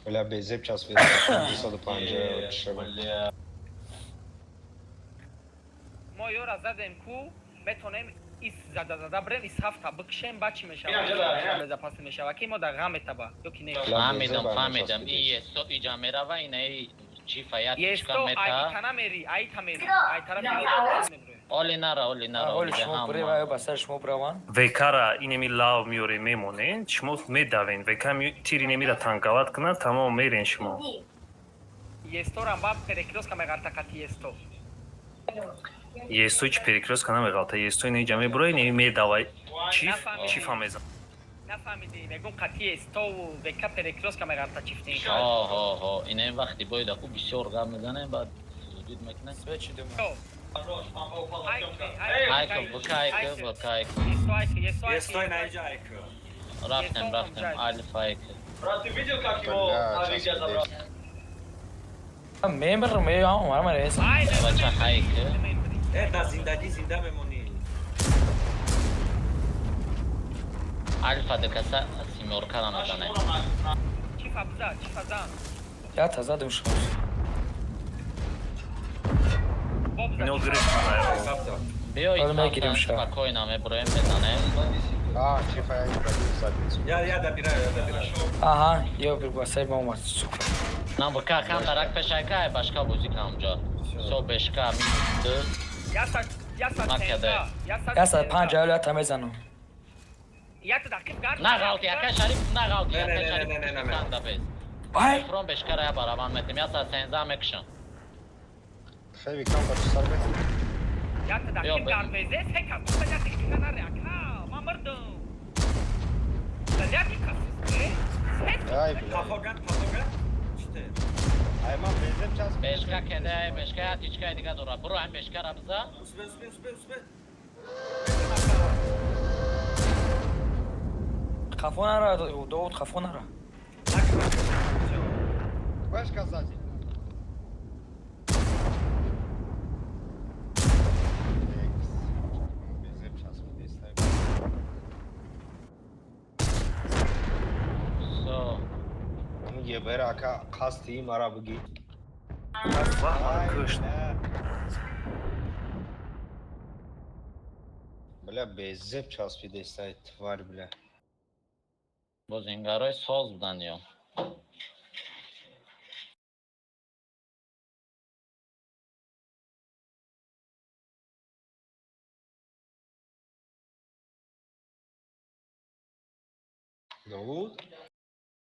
Бля, безеб часпид. 250. Мо ёра задем ку, метонем ис зада зада брем, ис ҳафта бикшем, ба чӣ мешава? Безопасный мешава, ки мо дар ғам метаба ё ки не? Фаҳмидам, фаҳмидам. И есто иҷа мерава, ина и чифа я тичка Есто ай мета. тана мери, ай та мери, ай тарафи меброи. Оли нара, оли нара, Оли оли шумо буре ҳама. ва ба сари шумо бираванд. ВК-ра инеми лав меёре, мемонен, шумо медавен. ВК тири немира танковать кунад, тамом, мерен шумо. Есторам ба перекрёстка меғарта қати есто. Естой чи перекрёстка намеғалта, естой неҷа мебурои, неми медавай. Чиф, Нафаҳмидӣ. чифа мезан. Нафаҳмидӣ, мегум қати естову ВК перекрёстка меғарта чифтин. Ҳо, ҳо, ҳо. Ина ин вақти бояд аку бисёр гап мезанем, баъд зудид мекунем. Свет шидум. Айка, ВК, айка, ВК, айка. Есто айка, есто айка. Естой наиҷа айка. Рафтем, рафтем, алиф айка. Бля, часпид. Мемр меам, мара рес. Ай, Бача хайка. Э, да зиндагӣ зинда мемонӣ. Алифа декаса семёрка намезане. Чифа биза, чифа зан. Я та задум шумо. Бо биза. Ино гирифтан. Капта. Биё Ҳоло мегирем ша. спокойно меброем, мезанем. А, чифа я не пробил в задницу. Я добираю, я добираю. Аҳа, ё бир ба сари ма омад, сука. На ВК кам дарак пешайка, ай башка бозӣ кам ҷо. Со бешка минус ду. Яса, яса Накаде. сенза, яса. 105 ё та мезанам. Ята дақиқ гард. На ғалти, ака Шариф, на ғалти, Не, не, ака не, Шариф. не, не, не, не. Санда без. Ай! Фром бешкара я барабан метем, яса сенза мекшам. Хэви кам да сар бе. Ята Биё, дақиқ бе. гард безе, се кас я дақиқа наре, ака. Ма мурдум. Ляки кас. Се. Ай, бля. Пафоган, пафоган. Чите? Ай, ман безеб часпид. Бешка кеде, бешка я тичка дига дора. Буро ҳам бешкара биза. Успей, успей, успей, успей. Хафо нара, Довуд, хафо нара. Башка сзади. Экс. Безеб часпид, ставим. Со. Ебера ака қасди мара буги. Ваҳ, мара кушт. Бля, безеб часпидестай, тварь, бля. Бозингарои соз будан ё. Довуд?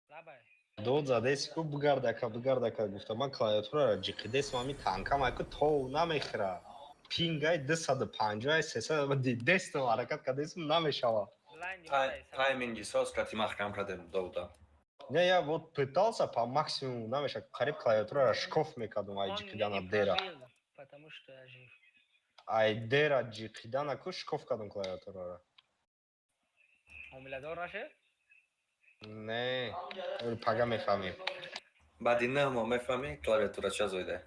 Лабай. Довуд задеси ку, бигардака, бигардака гуфта, ман клавиатураро ҷиқидесм, ами танкам айку тов намехӯра. Пингай 250, 300 дестам ҳаракат кардесм, намешава. Блайнд. Тайминги соз кати маҳкам кардем Довуда. Не, я вот пытался по максимуму, намеша, қариб клавиатураро шкоф мекардум ай ҷиқидана дера. Потому что я жив. Ай дера ҷиқидана ку шкоф кардум клавиатураро. Ҳомиладор наше? Не, пага мефаҳмем. Баъди 9 моҳ мефаҳмӣ, клавиатура ча зоида.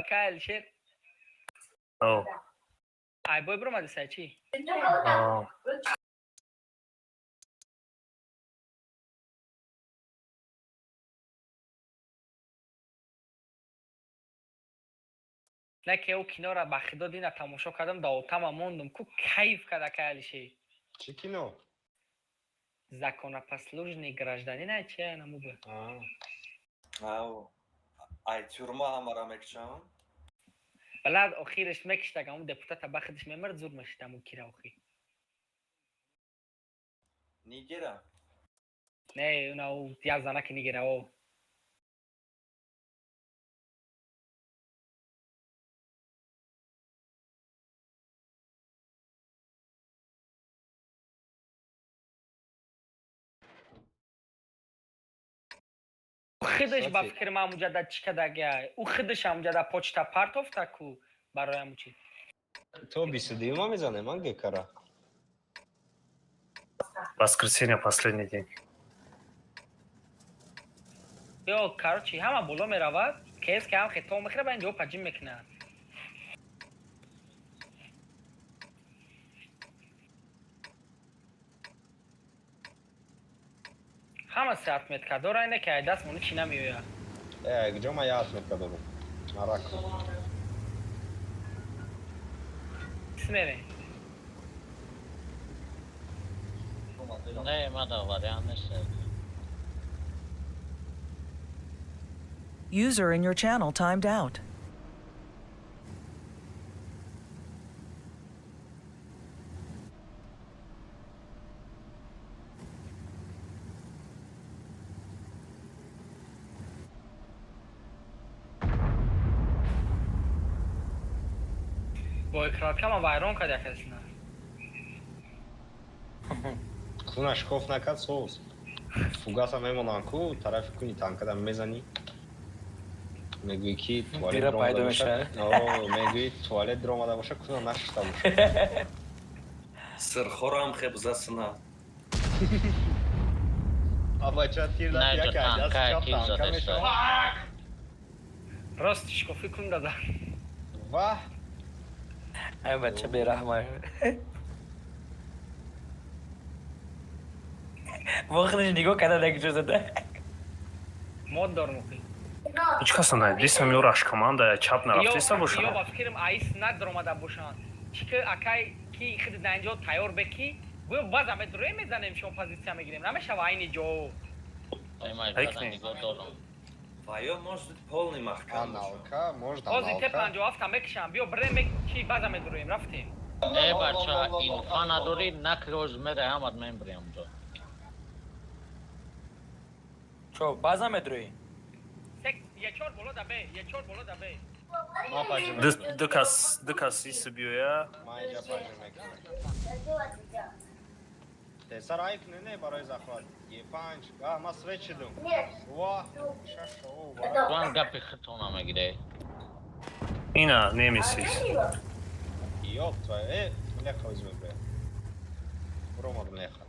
Ака Алишер. О. Ай бой биромади сай чӣ? О. Не ки ӯ киноро ба худо дина тамошо кардам, да отама мондум ку, кайф кард ака Алишер. Чӣ кино? Законопослушный гражданин ай чи наму бу. А. Ав. Ай тюрьма ҳамара мекушам. Балад охираш мекиштаг аму депутата, ба худаш мемард, зур мешид аму кира охир. Нигера. Не, уна ӯ як занаки нигера о. Худаш ба Кстати. фикри ман амуҷада чӣ кардагия, ӯ худаш амуҷада почта партофта ку барои аму чи. То 22-ма мезанем, а гекара. Воскресенье последний день. Ё, короче, ҳама боло меравад, кес ки ҳам хето мехӯра, ба инҷо паҷим мекунад. Ҳама се отметка дора, ине ки ай даст мони чӣ намеояд. Э, куҷо ман я отметка дорам? Мараку. Кис мерем? Не, мада вариант нест. User in your channel timed out. Бо экраткама вайрон кард якасина. Куна шкоф накард, соз. Фугаса мемонанд ку, тарафи куни танкада мезанӣ. Мегӯӣ ки туалет Дира даромада пайдо бошад. мешавад. О, мегӯӣ туалет даромада бошад, куна нашишта бошад. Сирхорам хеб засна. А бача тир Не, дад, ҷо як даст танка чап тир танка задеста. мешавад. Рост шкофи кун дада. Ваҳ! Ай бача бераҳма. Вохнаш нигоҳ карда, як ҷо зада. Мод дорм охи. Ҳеҷ каса надидистам, ё раш команда чап нарафтиста Ё бошад. Ба фикрам аис надромада бошанд, чӣ ки акай ки хид дар инҷо тайёр беки гӯё база медуроем, мезанем, шон позитсия мегирем, намешава айни ҷо. Ай ман Ай, бадан кни. нигоҳ дорам. Ва ё может быть полный маҳкам бошад. Аналка, может Ҳозир те аналка. 57 мекушам, биё бирем, чи база медуроем, рафтем. Э, бача, инфа надорӣ, накроз мере, ҳамат мембирем ҷо. Чо, база медроӣ? Сек ечор боло да бе, ечор боло да бе. Ман паҷи Ду кас, ду кас иси биёя. Ман инҷа паҷи мекунам. Тесар айк не, не барои захват. Е5. А, ман свет шидум. Ва, шаш о, барои. Туан гапи худтона мегире. Ина немесис. Ёб твою. Э, млеха возьми, бля. Ромар млеха.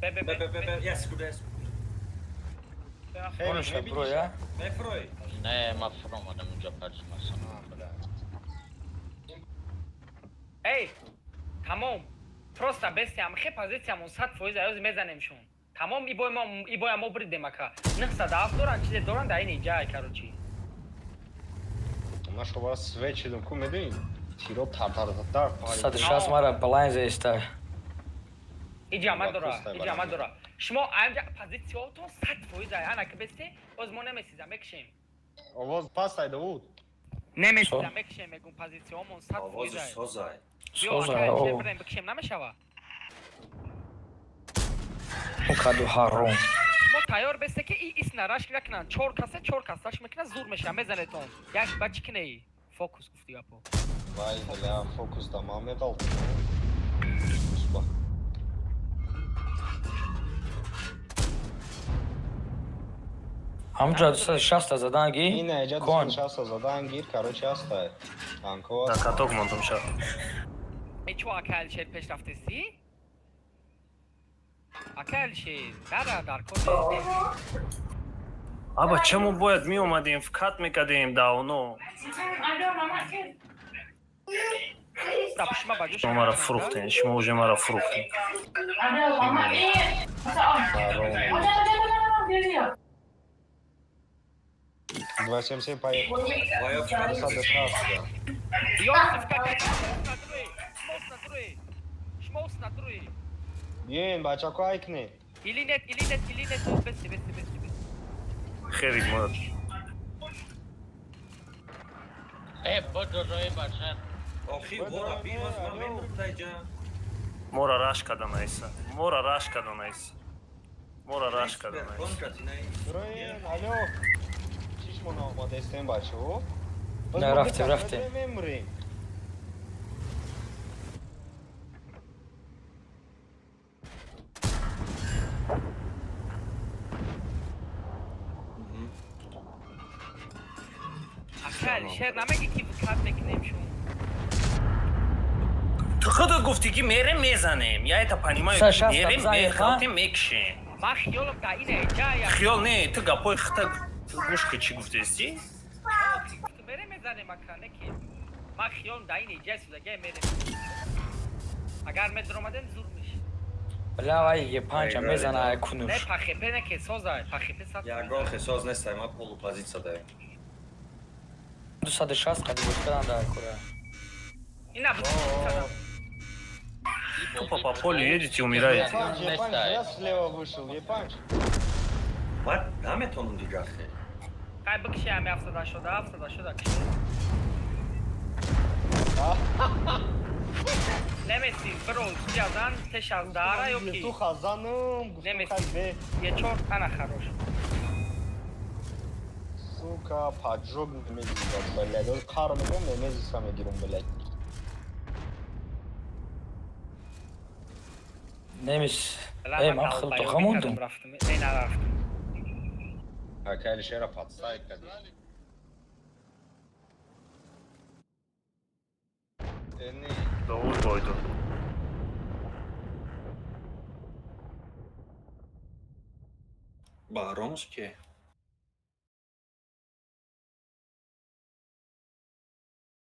Бе, бе, Бе, бе. бе, бе, бе, я секунду, я секунду. Хеле Бонаша мебиниш? броя. Мефрой. Не, ман фуромадам инҷо паҷимасам. А, бля. Эй, тамом, просто бестиам хе позитсиямон 100% аёз мезанемшон, тамом. Ибои мо, ибоя мо бридем ака. 907 доран, чизе доран дар ин иҷа, короче. Ман шобара свет шидум ку, медонӣ? Тиро тар-тар-тар парид. 160 мара балайн заиста. Иҷа дора. Кустай. Иҷа Барам. Дора шумо аямҷа позитсиотон 100% ай. Ана ки бесте, боз мо намесизам, мекушем. Овоз паст ай, Давуд. Намесизам, мекушем, мегум, позитсиомон сад Овози фоиз ай. созай. Биё. Соза, Ака, о. бирем бикушем, намешава. Каду ҳаром. Мо тайёр бесте ки и ис нараш накунанд. Чор касе, чор кас раш мекунад, зур меша, мезанетон. Як ба чӣ кинеи? Фокус гуфти гапо. Вай, бля, фокус да ман меғалтам. Успа. Ҳамҷа 260 задан ги. Ин эҷа Кон. 260 задан гир, короче, ҳастай. Танко. Дар каток мондум ша. Э, чо, ака Алишер, пеш рафтеси? Ака Алишер, дара дар кор. Аба, чамо бояд меомадем, вкат мекардем давно. Шума ба ҷош. Шумо маро фурӯхтем, шумо уже маро фурӯхтем. 277 поехал. Вая вкат. 260, да. Шмоус надруи. Биёен, бачако, айкне. Или нет, или нет, или нет, беси, беси, беси, беси. Хеле мо. Э, бодорои бача. Охи, вора бимаз, ман мемурам даҷа. Мора раш кадан айса. Мора раш кадан айса. Мора раш кадан айса. Бироен, алло. Чишмон омодаистем, бачао? Не, рафтем, рафтем. Мемурем. Ака, Алишер, намеги ки вкат мекунем шум. Ту худат гуфтӣ, ки мерем, мезанем. Я это понимаю. Са шаста Мерем, бзанем, ха? мехалтем, мекшем. Ман хиёлам да ина ҷая. Хиёл не, ту гапои хита гӯш ки, чӣ гуфтести? Мерем, мезанем, ака, не ки. Ман хиёлам да ина ҷая судагай мерем. Агар медромадем, зур мешид. Бля, вай Е5 мезана ай Не кунуш. пахепе, не ки соза, пахепе сад. Ягон хесоз нестай, ма полупозиция даем. 260 қади бошкадан дар кора. Ина бу. Тупо по полю едете, умираете. Епанч, Епанч, Нестай. зря слева вышел, Епанч. Ман наметонам дигар хе. Қай бикши ами 78, 78 киши. Немеси, бро, ҷазан теш аз дара ё ки Ту хазаным, гуфтам Немеси. хай бе. Е чор ана хорош. Сука, поджог немезиса, блядь. Он қар мегӯям, немезиса мегирам, блядь. Немис. Эй, ман хел тоқа мондум. Рафтам. Не, нарафтам. Ака Алишера подставить кади. Э, не. Довуд бойду. Баҳромш ке?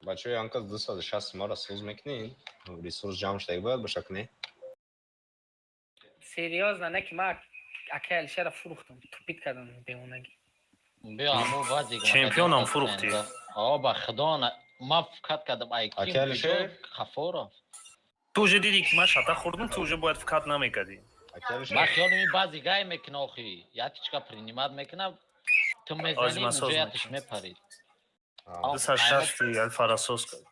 Бачаҳои, анкас 260 мара соз мекунед? Ресурс ҷамъ шудаги бояд боша, кунед? Серьёзно, не ки ма ака Алишера фурӯхтам, тупит кардам бемонагӣ. Биё, аму вазик. Чемпионам фурӯхтӣ. О, ба худо, ма вкат кардам, ай Ака Алишер? Хафоро. Ту уже дидӣ, ки ман шата хӯрдум, ту уже бояд вкат намекардӣ. Ака Алишер? Ма хиёлам и баъзи гай мекуна, охи. Ятичка принимать мекуна. Ту мезани, Ози ман соз уже ятиш мекунам. мепарид. А, 260 алфара соз кард.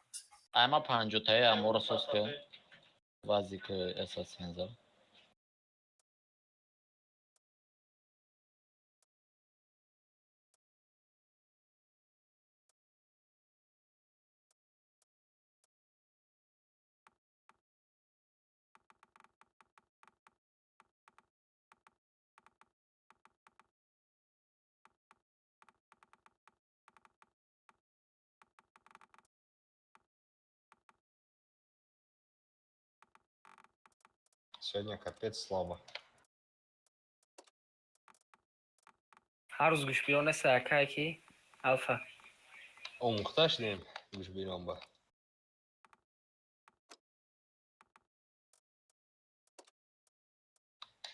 Айма панҷотаи аморо соз ки. Вазик эсасенза. Сегодня капец слабо. Ҳар рӯз гӯшбиён нест, акае ки алфа. Омӯхта шудем гӯшбирон ба.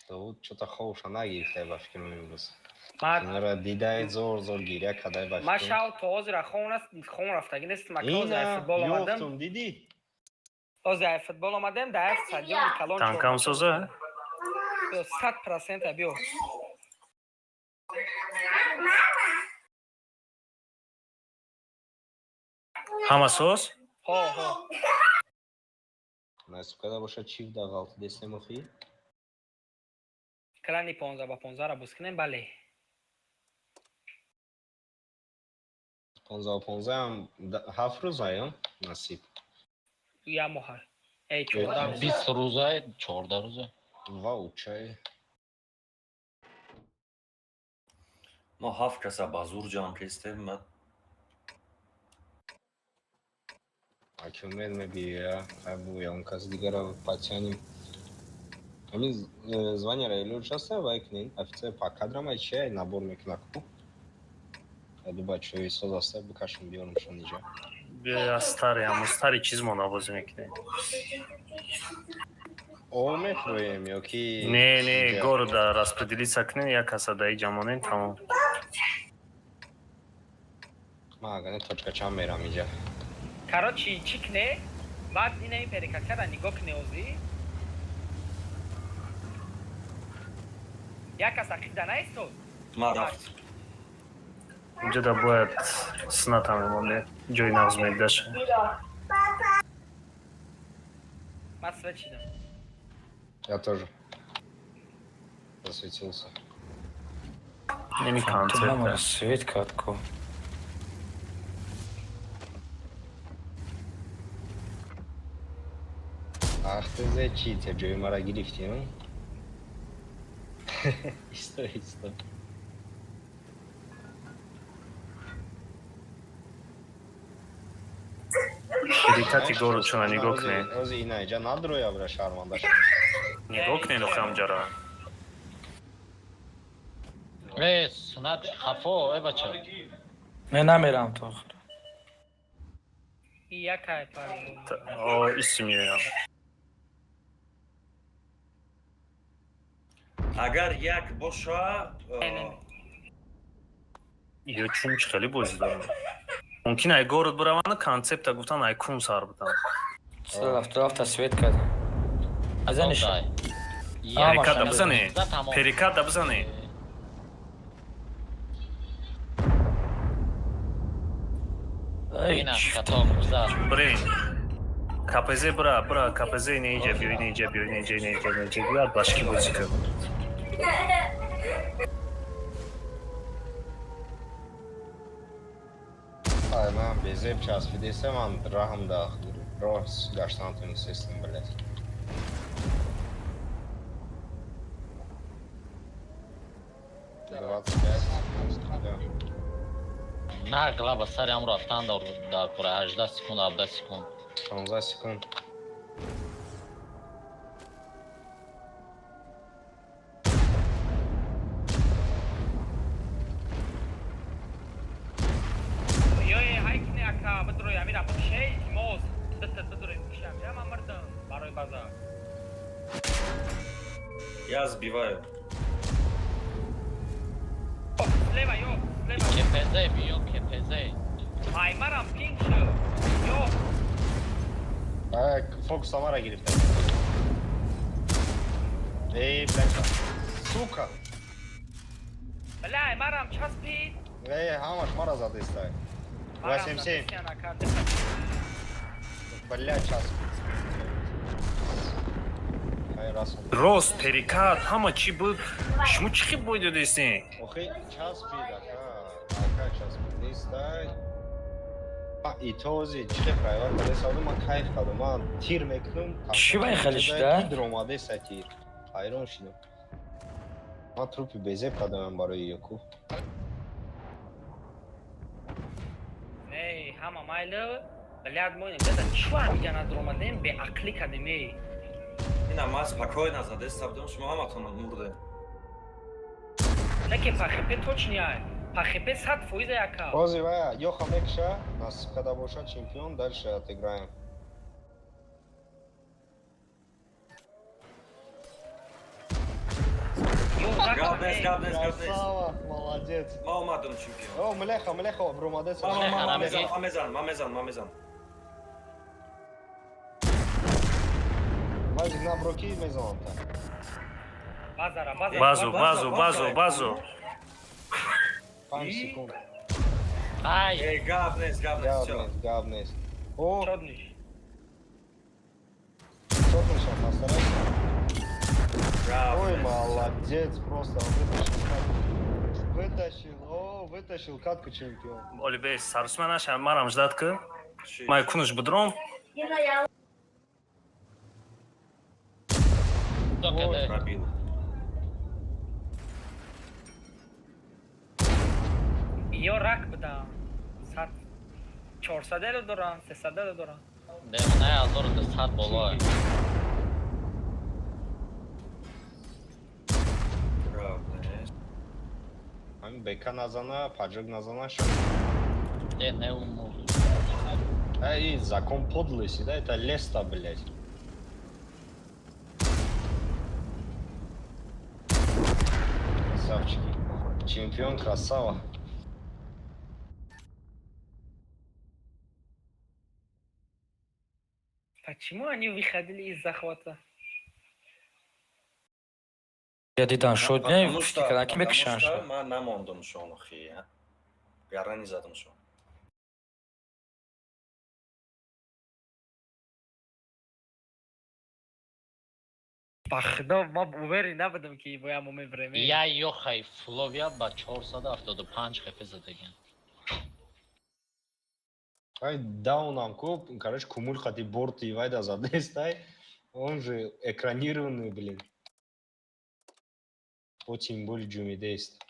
Довуд чё-то ховша нагирифтай, ба фикрам, имрӯз. Ман Инара дидай, зор зор гиря кадай, ба ман фикрам. шав то ҳозира хом наст, хом рафтагӣ нестам, ака, ҳозир ай Ина футбол омадам. ёфтум, дидӣ? Ҳозир ай футбол омадем, дар як стадиони калон. Танкам соза? Биё, 100%, биё. Ҳама соз? Ҳо, ҳо. Насиб када боша, чив да ғалт дестем охи. Клани 15 ба 15 ра боз кунем, бале. 15 15 ам 7 рӯзаям насиб. Як моҳа. Эй, 14 рӯз. 20 рӯза, 14 рӯза. Вау, чай. Мо ҳафт каса ба зур ҷамъ кестем, ма. Аки умед мебия, абу он кас дигара потянем. Ами звание ра илоҷ аста вай кунем. Офицер по кадрам ай чи ай набор мекуна ку. Ду бачаҳои соз аста, бикашам биёрумшон иҷа. Биё, аз стари, ҳамон стари чиз мо навозӣ мекунем. О, мефурӯем ё ки? Не, города распределиться кунем, як каса да иҷа монем, тамом. Ман агане точка чанд мерам иҷа. Короче, чӣ кне? Баъд ина ин перекатчара нигоҳ кне озӣ. Як кас ақида наистод? Ма рафт. Инҷо да бояд сната мемонде, ҷои нағз медаша. Ман свет шидам. Я тоже засветился. Неми Ту концепт. намара свет кард ку. Ах ты зайчица, ҷои мара гирифтӣ, м? Исто, исто. Перекати городшона нигоҳ кунед. Ози ина иҷа надроя бра, шарманда. Нигоҳ кунед охи ҳамҷара. Э, сунат хафо, э бача. Не, намерам то охир. И якай паро. О, иси меоям. Агар як боша. Не, не, не. Ё чун чӣ хеле бозӣ дорам. Мумкин ай город бираванд, концепта гуфтан, ай кун сар будан. 177 свет кард. Азаниш. Дай. Переката бизане. За тамом. Переката бизане. Ай, Ина, каток, за. Бирин. КПЗ бира, бира, КПЗ не иҷа биё, не иҷа биё, не иҷа, не иҷа, не иҷа биё, башки бозӣ кун. Ай, ман безеб часпидеса, ман раҳам да роҳ гаштан тунистестам, блядь. 25 секунд, да. На глава сари ҳам рафтан дар кора 18 секунд, 17 секунд. 16 секунд. Ёе, ҳай кне ака, бидрои амира бикше, илтимос. Дата бидрои бикше амира, ман мурдам барои база. Я сбиваю. Слева, ё, слева. КПЗ биё, КПЗ. Ай, марам пинг шуд. Ё, Ай, фокус мара гирифта. Эй, блядь. Сука. бля, марам часпид. Эй, ҳамаш мара задестай. 87. Блядь, час. Ай, раз. Рост, перекат, ҳама чӣ буд. Шумо чӣ хел бой додестем? Охи, часпид, ака. Ака, часпид нестай. И този чӣ хел прайват кардеса, ман кайф кардам. Ман тир мекунам. Чӣ ба ин хеле шуда? Омадеса тир. Ҳайрон шудам. Ман трупи безеб кардам барои Якуб. Не, ҳама майлы. Блядь, мо инҷа чӣ ҳамиҷа надромадем, беақлӣ кардем, эй. Ина ман спокойно задеста будам, шумо ҳаматон мурде. Не ки пахп точно ай. Пахп 100% яка. Ози вая, Йоха мекша, насиб када боша чемпион, дальше отыграем. Ё, Гап нест, гап нест, гап нест. Красава, молодец. Ма омадам чемпион. О, млеха, млеха, бромадец. Ма, ма, ма, ма Млеха, мезанам, ма мезанам, ма мезанам, ма мезанам. Вазик на броки мезанам та. Базара, базара. Базу, базу, базу, базу. 5 секунд. Ай, Эй, гап нест, гап нест, Гап всё. нест, гап нест. О, Чодниш. чотнишам, постарайся. Гап Ой, нест. молодец, просто он вытащил катку. Вытащил, о, вытащил катку чемпион. Оли бес, сарусма наша, марам ждать ки. Чӣ? Май кунуш будром. докаде. Пробил. Ё рак будам. 100 400 эло дорам, 300 эло дорам. Демона 1200 боло. Гап нест. Ҳамин Бека назана, поджог назана, шо. Э, не уму. Ай, закон подлости, да, это леста, блядь. Красавчики. Чемпион красава. Почему они выходили из захвата? Я дидан шуд, не Потому фикр кардан ки потому мекушанд что шуд. ман намондум шонухи. Гарани задум шон. Ба худо, ма уверен набудам, ки боя мо мебарем. Я ёхай фловия ба 475 хефе задаган. Ай, даунам ку, короче, кумуль хати борт и вайда задестай. Он же экранированный, блин. По тем более джумидест.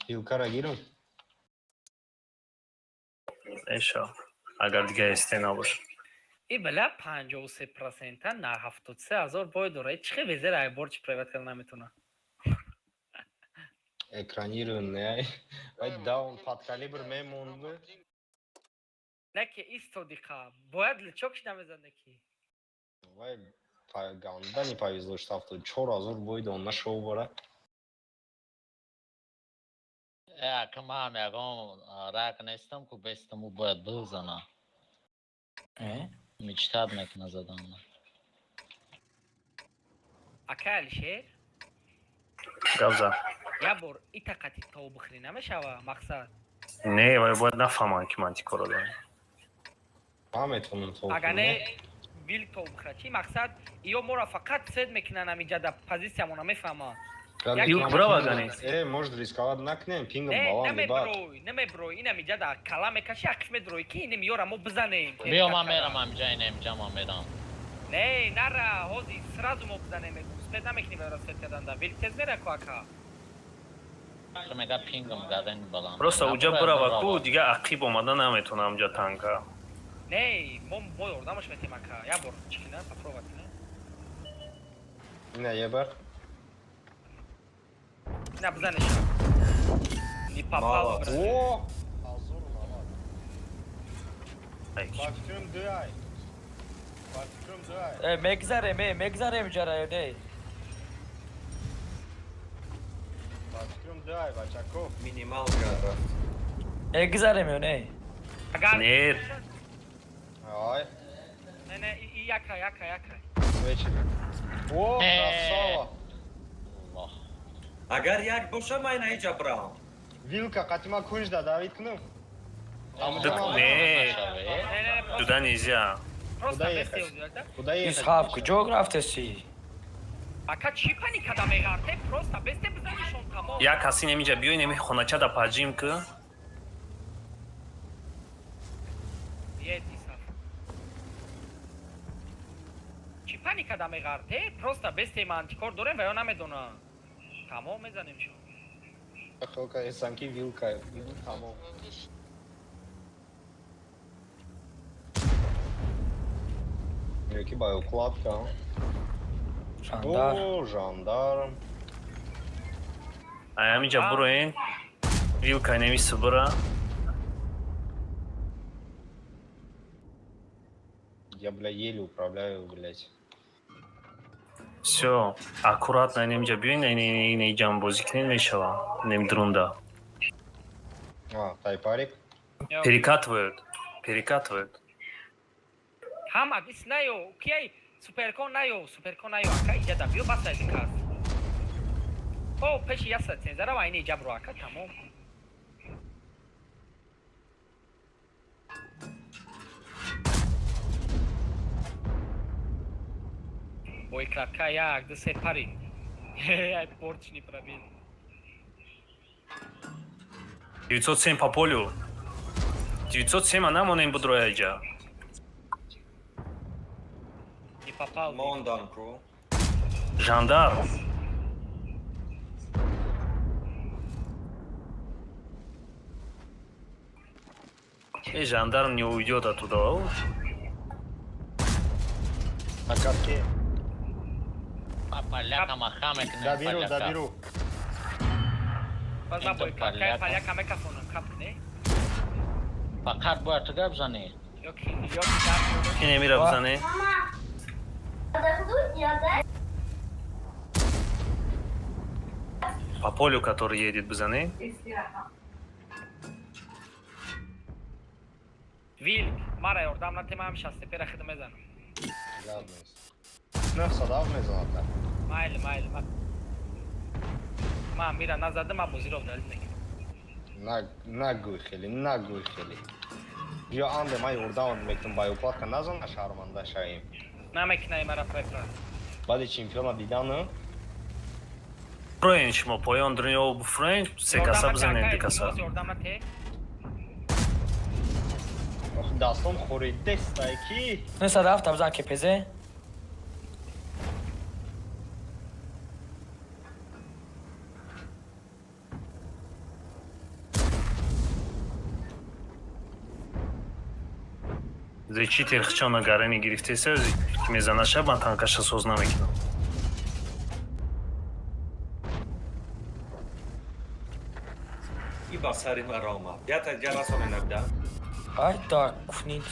Илкара гирам? Эша. Агар дига эсте набошад. И бля, 53 процента на 73 ҳазор бой дора. Чӣ хел везер ай борчи приват карда наметона? Экранированный, ай. Ай, даун под калибр мемонду. Не ки истодиқа. Бояд личок намезад ки. Вай, ганда не повезло, что авто 4000 бой дон нашел бара. Э, ака, ман ягон рак нестам ку, бестаму бояд бизана. Э? Мечтать мекуна задан. Ака Алишер, Гавза. я бор итақати то бихӯрӣ намешава, мақсад. Не, вай бояд нафаҳманд, ки ман тикоро дорам. Ман метавонам то. Ага не, вил то бихӯра. Чӣ мақсад? Иё моро фақат сед мекунанд ҳаминҷа, да позитсиямона мефаҳманд. Илк брава гани. Э, может, рисковать накунем, пингом Не, баланд бад. намеброй, намеброй. Ин ҳаминҷа да кала мекаши, ақиш медрой ки инем ёра мо бизанем. Биё, ман мерам ҳамҷа, ина имҷа ман мерам. Не, нара, ҳози сразу мо бизанем. Успеть намекунем бара сед кардан да. Вил тез мера ку, ака. Мега пингам гарен баланд. Просто уҷа бирава ку, дига ақиб омада наметонам уҷа танка. Не, мо ёрдамаш метем, ака. Я бор чӣ кина, попробовать кина. Ина ебар. На бизанеш. Не попал. Молодец. Брат. О! Азур навад. Ай, Ба фикрам дуай. Ба фикрам дуай. Э, мегзарем, э, мегзарем ҷара ё не? Ба фикрам дуай, бачако. Минималка рафт. Мегзарем ё не? Агар Не, Ай, Не, не, и яка, яка, яка. свечи. О, Э. красава. Аллоҳ. Агар як боша, ман ина бравам. Вилка қатима кунҷ да давид кунам. Не. Нашаве. Не, не, просто Туда нельзя. просто Куда без ехать? сил, да? Куда ехать? Исҳаб, куҷо рафтеси? Ака, чӣ паника да меғарте? Просто бесте бизанишон, тамом. Як каси немиҷа биёй, неми хонача да поджим ку. Ед Исаф. Чӣ паника да меғарте? Просто бесте мантикор дорем ва ё намедонам. Тамом, мезанем шо. Хелка эсанки вилка. Тамом. Ёки ба укладка. Жандар. О, жандарм. Ай, ҳамиҷа буроен. Вилка неми субура. Я, бля, еле управляю, блядь. Всё, аккуратно немиҷа биёен, ине бозӣ кунен мешава. Нем друнда. А, тайпарик. Перекатывают. Перекатывают. Ҳама ис наё, кияй суперкон наё, суперкон наё, ака, иҷа да биё, бас айди кас. О, пеши яса цензара ва ини иҷа бро, ака, тамом. Бой кратка, як, ду, се, пари. Ай, порчни пробил. 907 по полю. 907 намонем будроя иҷа. Не попал. Мондан ку. Жандарм. Э, жандарм не уйдет оттуда. О, На катке. Поляка маха мекунем. Дабиру, дабиру. Баз ма бой кай поляка мекафонам, кап не? Фақат бояд ту гап занӣ. Ёки ёки. Ин эмира бизане. По полю, который едет, бизане. Вилк, мара ёрдам нате, ман 60 пера хидм мезанам. Гап нест. 907 мезанад. Майли, майли, ман мира назадам, ман бозиро удалить мекунам. Нагӯй хеле, нагӯй хеле. Ё анде ман ёрдам мекунам, ба ёплатка назана, шарманда шавем. Намекунай мара префра. Баъди чемпиона дидану Фроен шумо поён дунё буфроен, се каса бизанем, ду каса. Ёрдам нате. Дастом хӯридестай ки. 907 бизан КПЗ. Зе читер хчона гарани гирифтеса, ки мезанаша, ман танкаша соз намекунам. И ба сари мара омад. Ята ҷарасоне набида. Ай да кунин.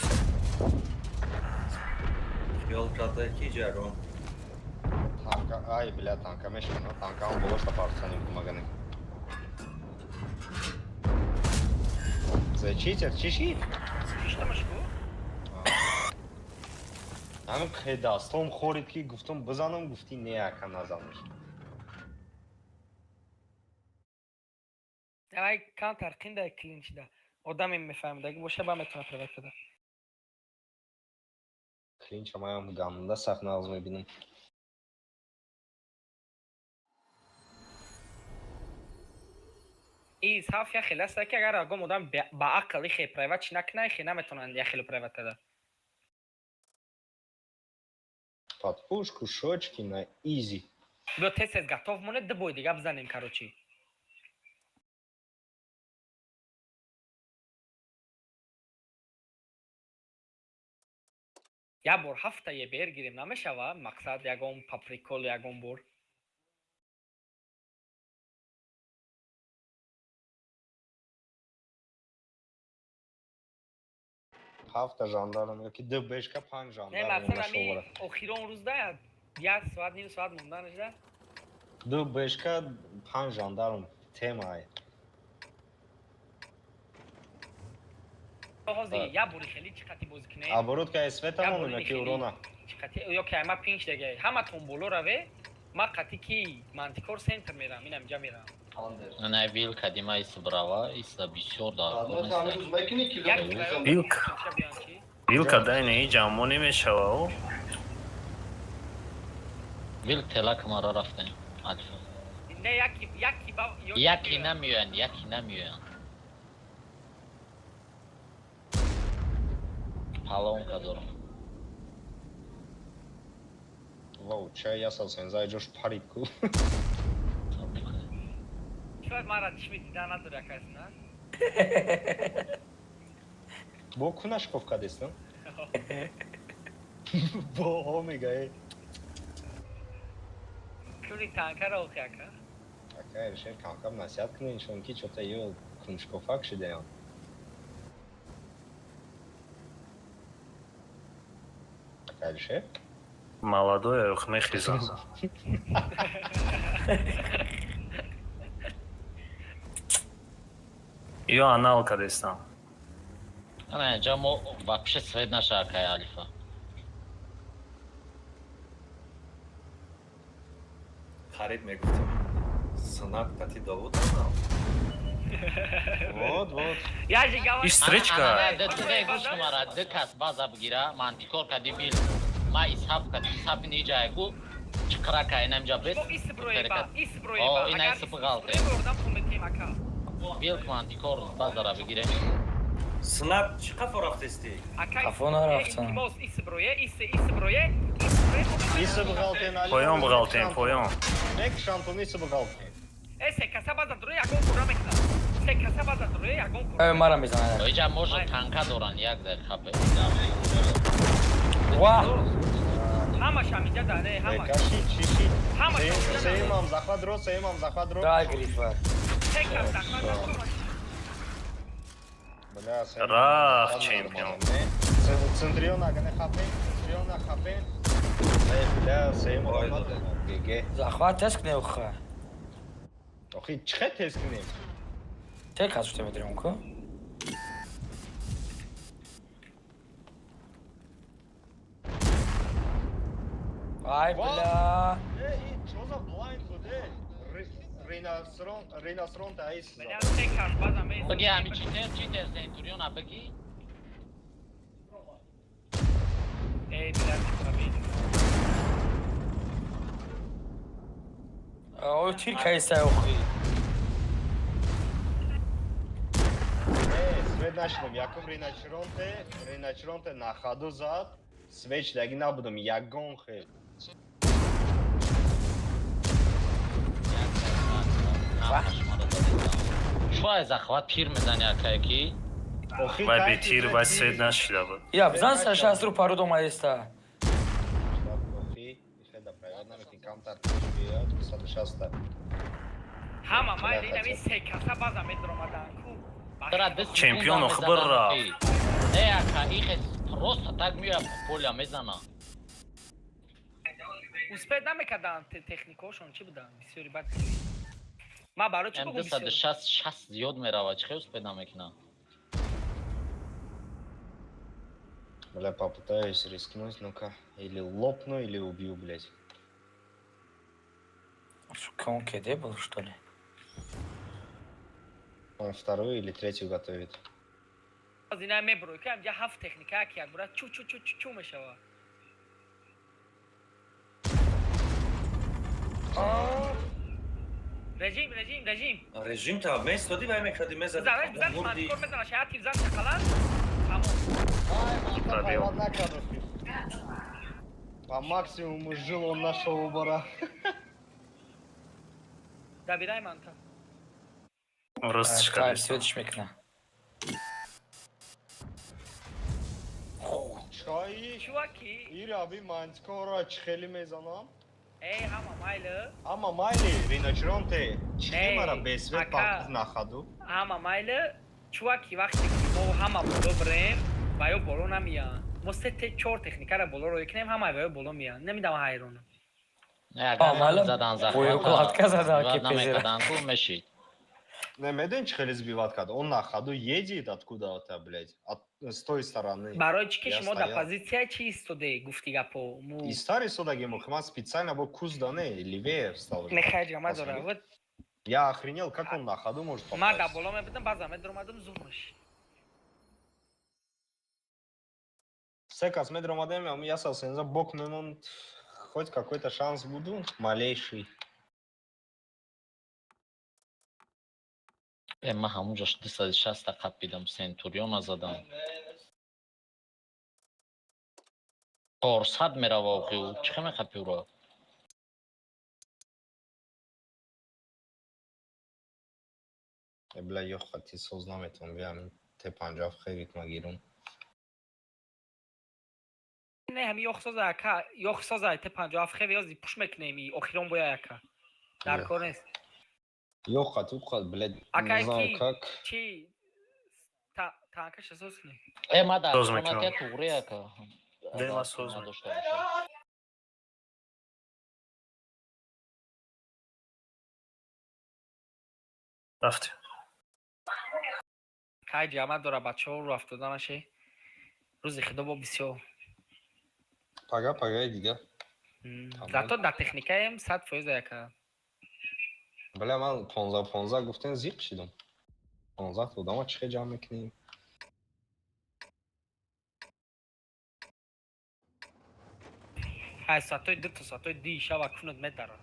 Хиёл карда ки ҷарон. Танка, ай бля, танка мешкана, танкаам болошта партизани бумагане. Зе читер, чӣ шид? Киштамаш ку? Ҳамин хе дастом хӯрид ки гуфтам бизанам, гуфтӣ не, ака, назанаш. Давай кантар қинда клинчда. Одаме мефаҳмидаги боша, ба метавона приват када. Клинча маям ганда сахт нағз мебинам. И саф я хеле аст ки агар ягон одам ба ақл ихе приват чӣ накунад, ихе наметавонанд я хеле приват када. Под пушку, шочки на изи. Биё тез тез готов монед, ду бой дига бизанем, короче. Як бор ҳафта ЕБР гирем намешава? Мақсад ягон по приколу ягон бор. Ҳафта жандарм ёки ду бешка панҷ Не, жандарм мақсад ами нашовара. охирон рӯзда як соат, ним соат монданашда. Ду бешка панҷ жандарм темай. Ҳозир як бори хеле чӣ қати бозӣ кунем? Оборот ка СВ тамомем бори ёки хеле. урона. Чӣ қати ёки ай ма пинч дега. Ҳаматон боло раве, ма қати ки мантикор центр мерам, инам ҷа мерам. На вил кадима ис брава, иса бисёр дар кор нест. Як Вилк. Вилка дай не ҷамъо намешава о. Вил телак мара рафтем. Альфа. Не, яки яки ба Яки намеоянд, яки намеоянд. Палонка дорам. Вау, чай ясал сензай ҷош парид ку. Шояд мара чишми дида надори, акайс, на? Бо кунаш коф кадестам. Бо о мега. Куни танкара охи, ака. Ака решер камкам насиҳат кунед, чунки чота ё кунҷкофак шидаям. Ака решер? Молодой ох мехеза. Ё анал кадестам. Ана инҷа мо вообще свет наша, акай Алифа. Харид мегуфтем. Сунат қати Довуд ана. Вот, вот. Я же гава. Иш встречка. Ду гӯш мара, ду кас база бигира, мантикор кади вил. Ма исҳаб кади, исҳаб ниҷа ку чиқра кай намҷа бес. Бо ис броеба, ис О, броеба. ина ис бғалте. Ордам пулметем, ака. Вил мантикор базара бигире. Сунат чӣ қафо рафтести? Ака. Қафо нарафтам. Илтимос, ис брое, ис ис брое, ис брое. Иса бғалтен Али. Поён бғалтем, поён. Мекшантон иса бғалтен. Э, се каса база дроe ягон кора мекунам. Се каса база дроe ягон кора. Эй, мара мезанад. Иҷа може танка доран, як дақиқа бе. Ва! Ҳамаш ҳамиҷа да, не, ҳамаш. Каши, чӣ шид? Ҳамаш ҳамиҷа да. Сеюмам захват ро, сеюмам захват ро. Дай грифа. Се кас захват да. Бля, сеюмам Рафт, захват чемпион. нормально, не? Центрион ага не хапен, центрион хапен. Эй, бля, сеюм Ой, захват. ГГ. Захват тез кне уха. Охи, чӣ тез кунем? Те кас шута медирем ку? Ай, бля. Э, и чо за блайнд буд, э? Рейнасрон, рейнасрон та айс. Бля, се кас база ме. Бигӣ ҳами читер, читер Центуриона бигӣ. Эй, бля, бля. О, тир кайса ухи. Э, свет нашидам. Якум рейначронте, рейначронте на ходу зад. Свеч даги набудам, ягон хел. Шуай захват тир мезани акае ки. Охи, Вай кайфи бе тир, бля, вай свет нашида буд. Я, бзан са шаст ру пару дома еста. Охи, хеда правильно наметин камтар биёд, 260. Ҳама майли инами се каса база медромадан ку. Тра ду Чемпион секунда охбар мезанад, рафт. охи. Не ака, ихе просто так меояд поля мезана. Успед намекардан техникаошон чӣ будан? Бисёри бад. Ма барои чӣ М бугум бисёр? 260 60 зиёд мерава, чӣ хел успед намекунад? Бля, попытаюсь рискнуть, ну-ка. Или лопну, или убью, блядь. Сука, он КД был, что ли? Он вторую или третью готовит. Аз ина меброи ки ҳамҷа ҳафт техника як як бура чу чу чу чу чу мешава. Режим, режим, режим. Режим та местоди вай мекарди, мезади. Бизанаш, бизанаш, Мурди. мантикор мезанаш, як тир зан шақалан. Тамом. Пробил. По максимуму жил он нашего бара. Добирай манта. Рост Тай, шкади. светиш мекна. Чай, Чуваки, ираби мантикора чихели мезанам. эй, ҳама майли, Ама майли, риночронте, чихи Не, мара без свет ака. папух на ходу. ҳама майли, чуваки вақте ки мо ҳама боло бирем, ва ё боло намеянд. Мо се те чор техникара боло рӯй кунем, ҳама ва ё боло меянд. Намедам ҳайронам. Не, агар А, маълум. задан захват. Боёкладка зада, ки пезира. Намекардан ку мешид. Не, медон чихели сбиват кад. Он на ходу едет откуда-то, блядь, от, с той стороны. Барои чӣ ки Я шумо дар стоял. позитсия чӣ истоде гуфти гапо? Му И старый содаги мухман специально был куз да не, левее встал. не хайҷама дора. Вот Я охренел, как он на ходу может ма дар попасть. боло мебудам, баъзан медромадам зур мешид. Секас медромадем, я сал бок мемон, хоть какой-то шанс буду, малейший. Э, ман ҳамунҷош 260 қап бидам, Центуриона задам. 400 мерава охи, ӯ чӣ хел мехапи ӯро? Э, бля, ёха, ти соз наметон, биям Т-50 хевик магирум. Не, ҳами ёхсоза ака, ёхсоза Т-57 хеви ёзи пуш мекунем и охирон боя ака. Дар кор нест. Ёха, тут, блядь, Ака, не знаю ки? как. Чӣ танкаш асос кунем? Э, ма дар Соз хона мекунам. тя туғри ака. Де, ма соз Агар надошта бошам. Рафтем. Кай ҷама дора бачаҳо рӯ афтода наше. Рӯзи худо бо бисёр. Пага, пага, дига. Тамом. Зато дар техникаем 100% яка. Бля, ман 15 15 гуфтем зиқ шидам. 15 одама чихе ҷамъ мекунем? Ай соатҳои ду то соатҳои дуи шаба кунад медарад.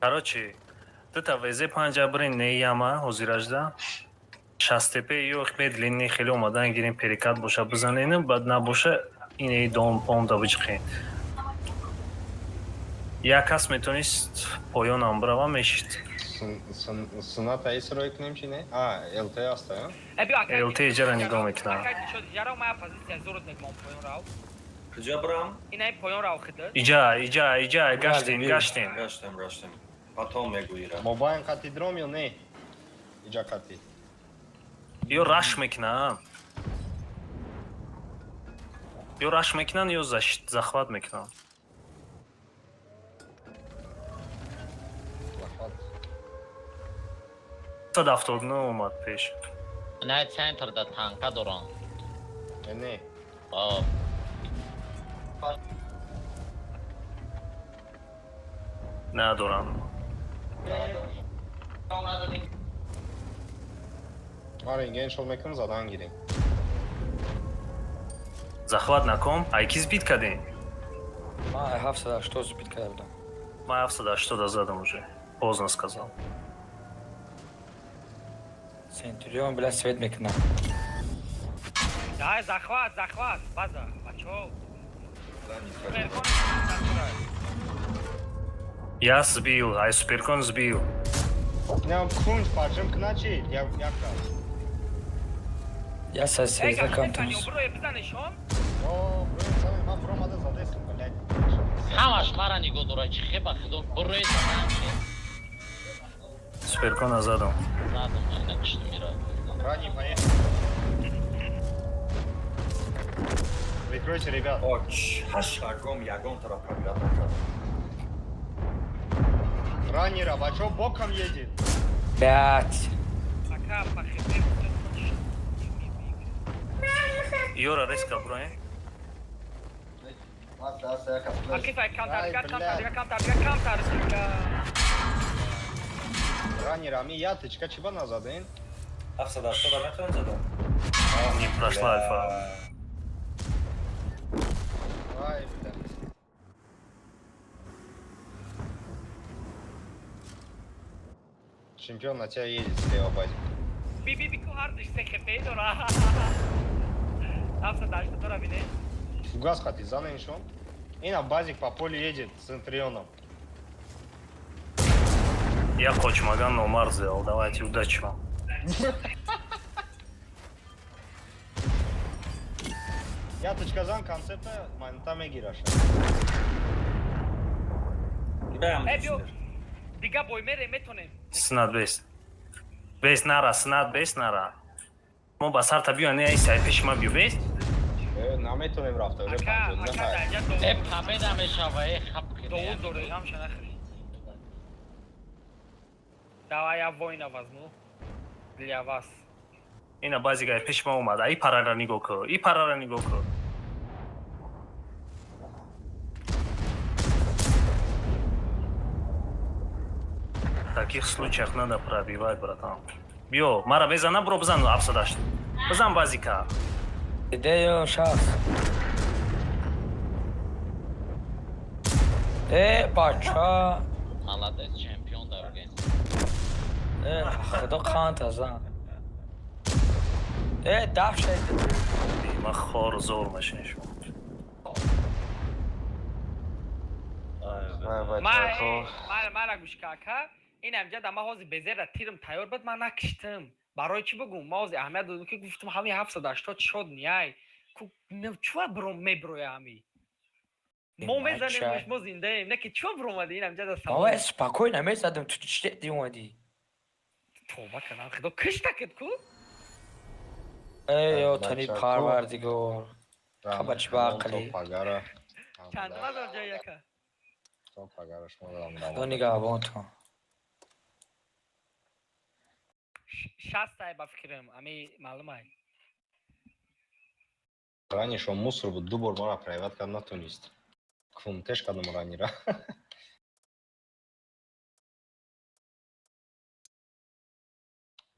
Короче, дута ВЗ панҷа бирин неяма ҳозиражда. Шастепе ё медлинни хеле омадан гирем перекат боша бизаненим, баъд набоша ине дом помда биҷиқен. Як кас метонист поёнам бирава, мешид. Суната исрои кунем чи не? А, ЛТ аста, а? Э, биё, акай. ЛТ иҷара нигоҳ мекунам. Акай Дилшод, иҷара мая позиция зурут мегмон, поён рав. Куҷа бирам? Инаи поён рав хида. Иҷа, иҷа, иҷа, гаштем, биё. Гаштем. Гаштем, гаштем. Потом мегӯира. Мобайн қати дром ё не? Иҷа қати. Ё раш мекунам. Ё раш мекунан, ё захват мекунан. Захват. 179 омад пеш. На, центр да танка доран. Э, не. А. Надорам. Ман рентген шол мекунам, задан гирем. Захват наком, ай ки сбить кардем? Ман 780 сбить карда будам. Ман 780 задам уже. Поздно сказал. Центурион, бля, свет мекунам. Дай, захват, захват, база. Бачо. Да, не ходи. Суперкон. Я сбил, ай суперкон сбил. Инам кунҷ парчам куна чи? Як як кас. Я са Эй, сезда гаштем, камтунис. броя бизанешон. О, брои зане, ман бромада задестам, блядь. Ҳамаш мара нигоҳ дора, чи хеба худо бурои задан ки. Суперкона задам. Задам, ина кишту мира. Ранний, поехали. Прикройте, ребят. О, ҳашт ягон ягон тараф пробивать накардам. Раннера, бачо боком едет. Блять. Ака, пахе. Ёра резко броем. Акифай, камтар, Ай, камтар, блядь. камтар, камтар, камтар. Раннера, ми я тычка чиба назаден? 780 метавон задам. Не прошла альфа. Ай, бля. Чемпион на тебя едет слева, базик. Би би би ку ҳардуш се хп дора. 780 дора бине. Фугас хати, занен шон. Ина базик по полю едет с Центрионом. Я Кочмаган номар сделал. Давайте, удачи вам. Я точка зан концепта манта мегираш. Бям. Э, биё. Дига бой мере метонем. Снат бес. Бес нара, снат бес нара. Мо ба сарта биё, не ай пеши ма биё бес. Э, наметонем рафта, уже Ака, 59. ака, даҷа Э, довуд. Победа мешава, э, хап. Довуд дора, ҳамша нахри. Давай я воина возьму. Для вас. Ина базига пеши ма омад. Ай парара нигоҳ кун. И парара нигоҳ кун. В таких случаях надо пробивать, братан. Биё, мара безана, бро, бизан 780. Бизан базика. Идеё шахс. Э, бача. Молодец, чемпион давген. Э, худо қанта зан. Э, даф шед. Ма хор зор машин шумо. Ма мара гӯш ка, ака. Ин амҷа да ма ҳози безера тирм тайёр буд, ман накиштам. Барои чӣ бугум? Ма ҳози аҳамият додам, ки гуфтам ҳами 780 шод ниай. Ку чува бром меброя ҳами? Мо мезанем, мо зиндаем. Не ки чува бромади ин амҷа да Мава савол. спокойно мезадам, ту чӣ дедӣ омадӣ? Тоба кардам, худо кишта кид ку? Эй, ё тани парвардигор. Хаба чӣ ба ақлӣ. Пагара. Чанд мазор ҷои яка? То пагара шумо дам. Худо нигаҳбонтон. 60 ба фикрам, ами маълумай. Ранишо мусор буд, ду бор мара пробивать кард натонист. Кунтеш кардам ранира.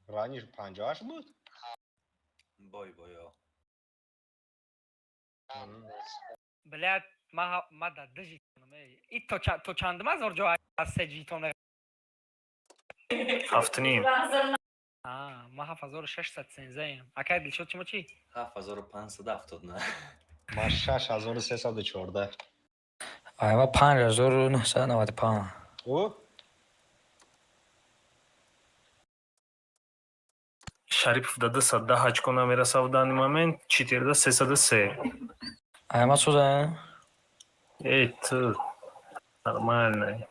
Раниш 58 буд? Бой, бой, ё. Блядь, ма да дижи. И то чанд мазор ҷо аз се ҷитон? Ҳафтним. А, ма 7613-ем. Акай Дилшод, чимо чӣ? 7579. Ма 6314. Айма 5995. О. Шарипов да 210 очко намераса в данный момент, 14 303. Айма соза. Эй, ту нормально.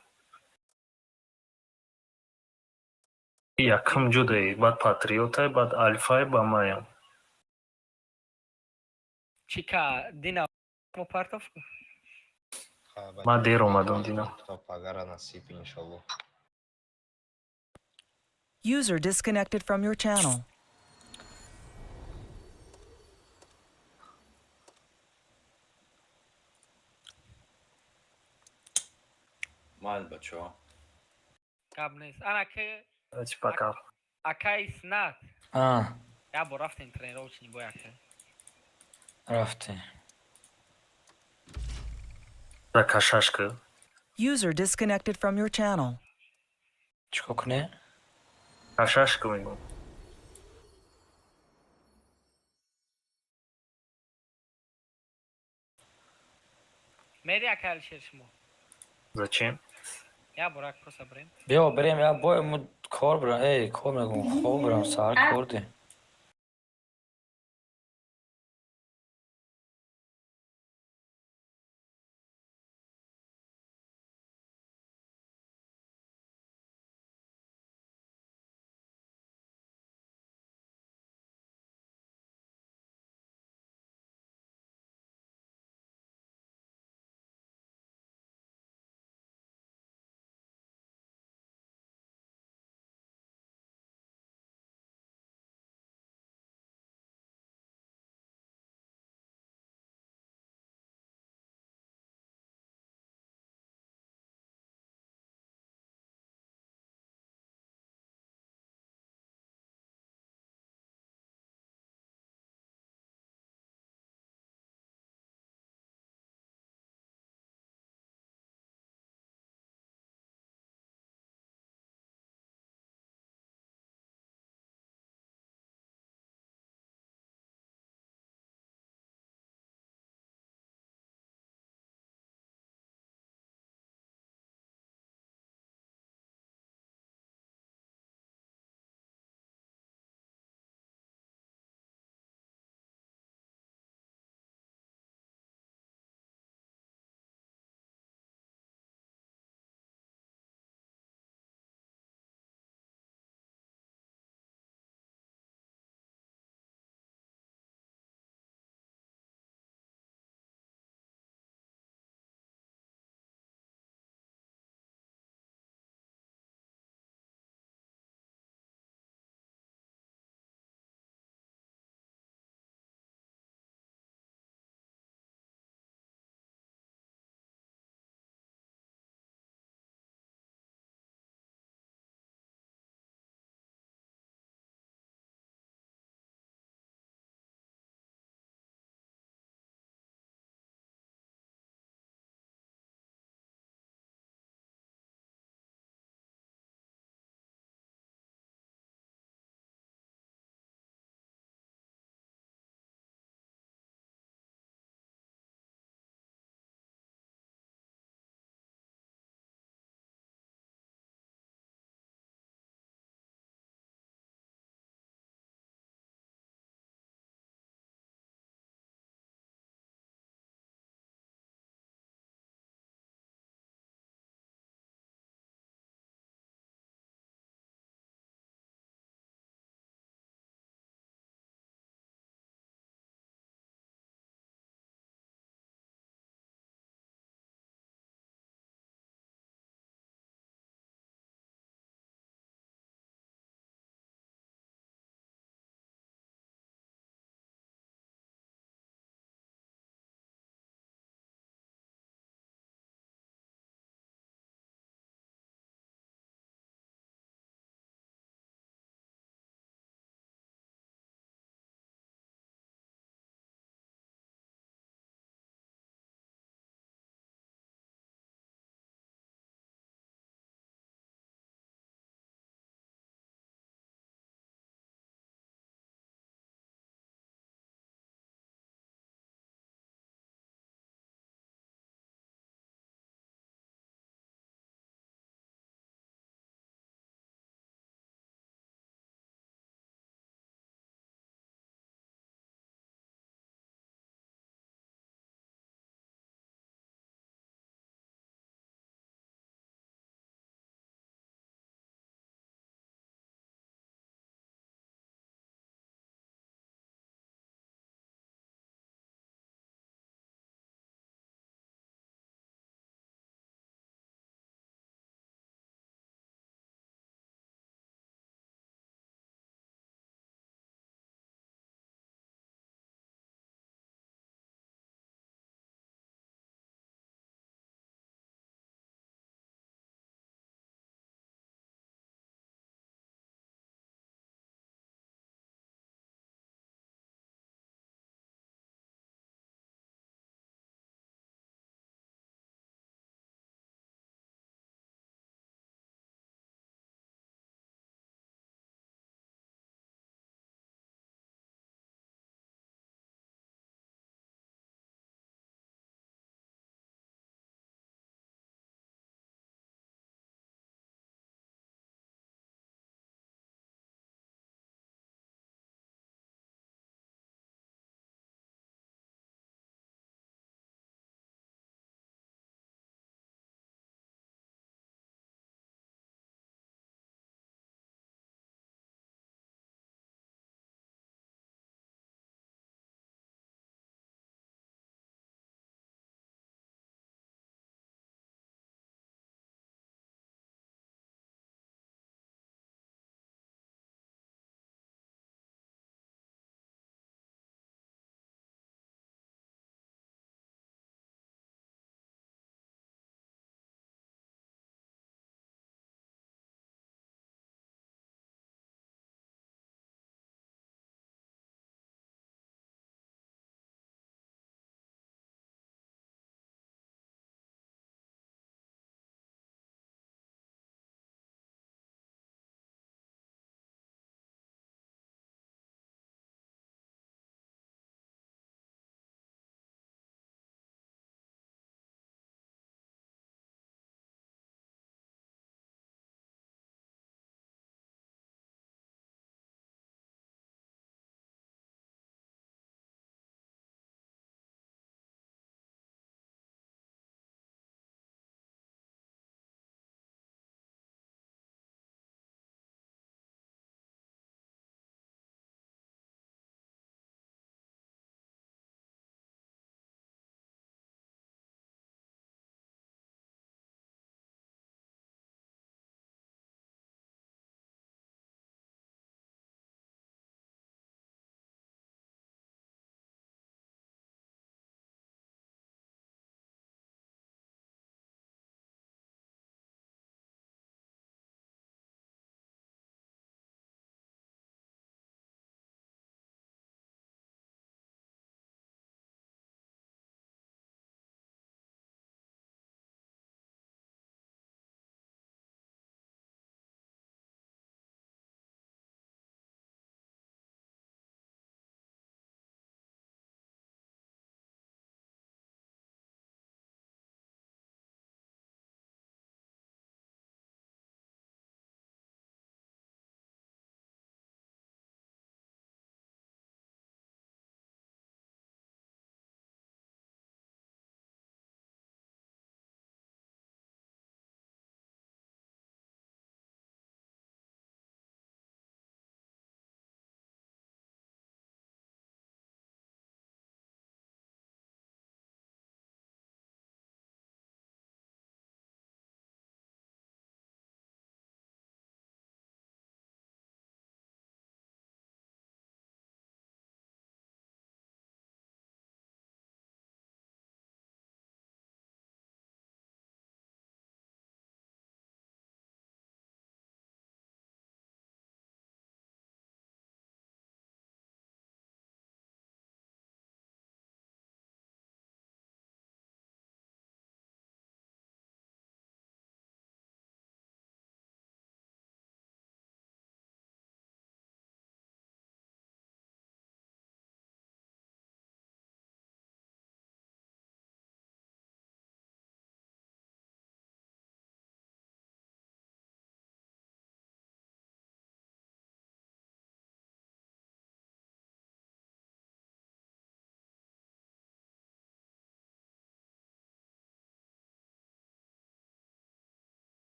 Якум ҷудае, баъд Патриотай, баъд Альфай, ба маям. Чика дина мо партов. Ман дер омадам дина. То пагара насиб, иншолло. User disconnected from your channel. Майли, бачаҳо. Гап нест. Ана ки Чи, пока. Акай Снат. А, Я бор рафтем тренировочный бой, ака. Рафтем. За кашашка. User disconnected from your channel. Чикор кунем? Кашашка мегӯм. Мери, ака Алишер, шумо? Зачем? Я бор ак просто брем. Биё, берем, я бой мо кор бирам. Эй, кор мегум, хоб бирам, саҳар кор ди.